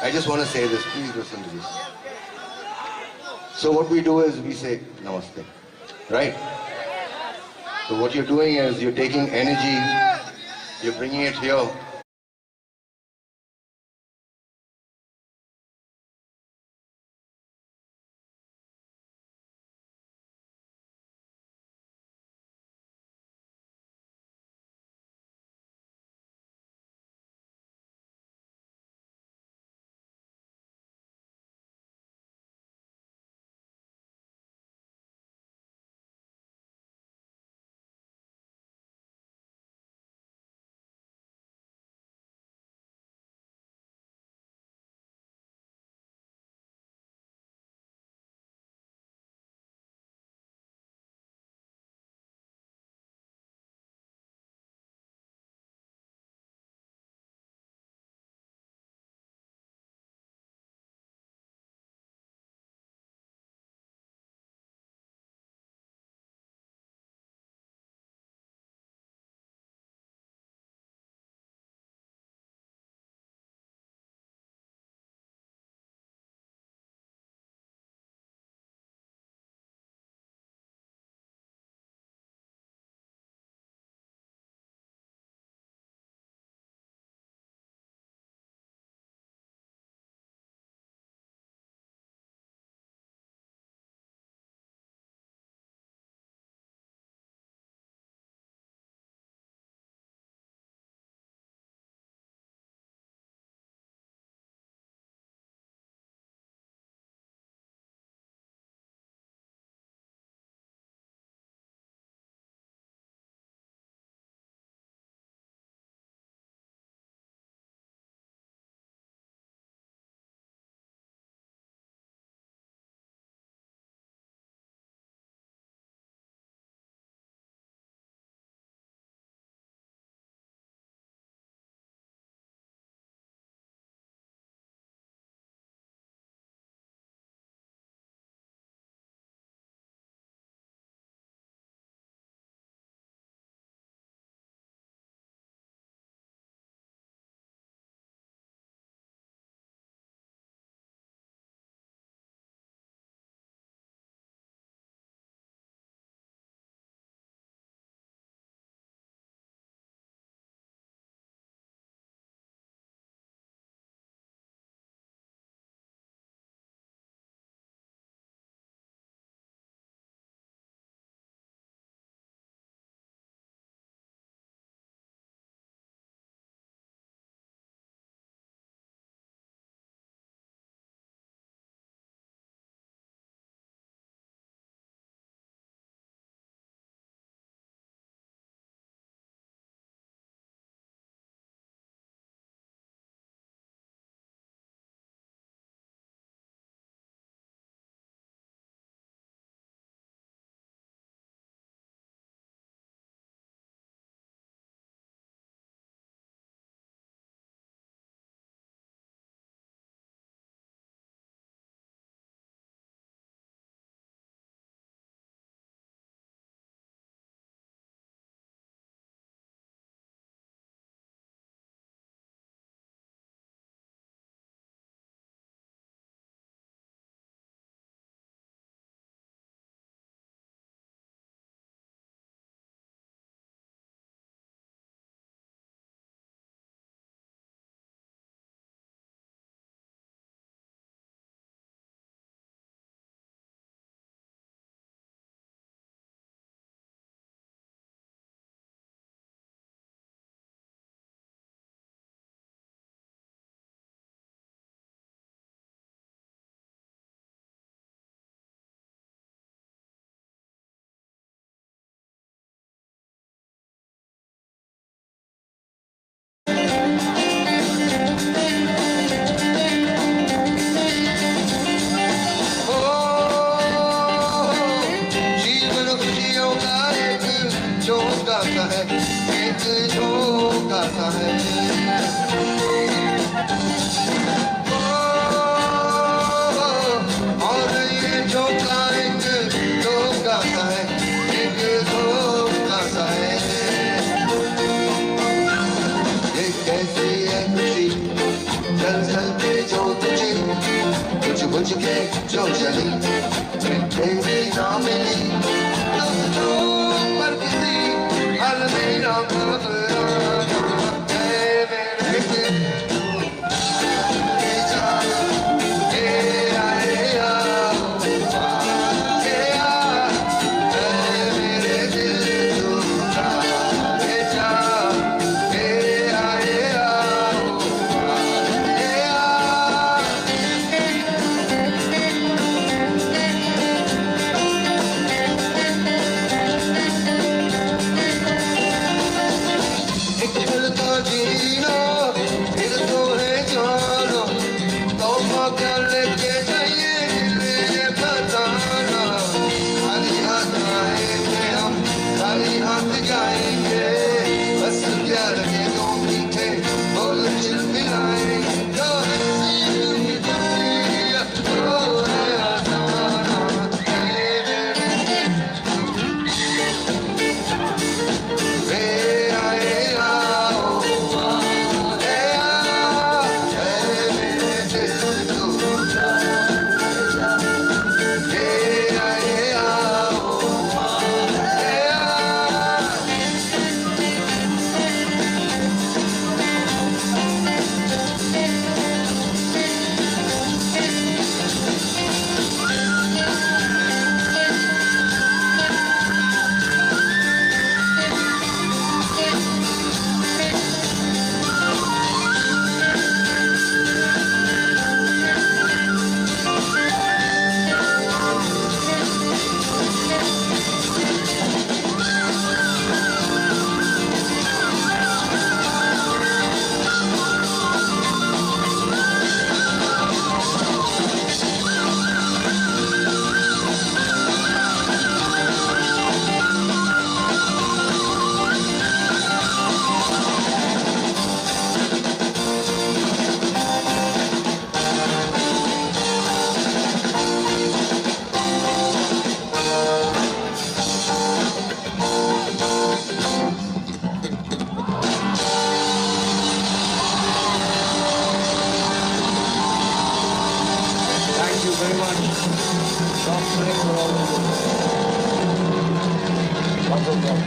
I just want to say this, please listen to this. So what we do is we say namaste, right? So what you're doing is you're taking energy, you're bringing it here. एक झोंका सा है। ओ, और ये झोंका एक धोखा सा है, एक धोखा सा है। ये कैसी है खुशी, चल चल के जो तुझे, बुझ बुझ के जो जली, तेरी ना मिली, दोस्तों पर किसी अलमीरा में। एक पल का जीना, फिर तो है जाना। तोहफा क्या लेके जाइए, ये बताना। खाली हाथ आएंगे हम, खाली हाथ जाएंगे। बस प्यार के दो मीठे बोल झिलमिलाए। जो हंसी हुई दुनिया, जो है अफसाना। Thank you very much. Soft drink for all of you. Wonderful.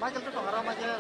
Michael, tu tong hara, Michael.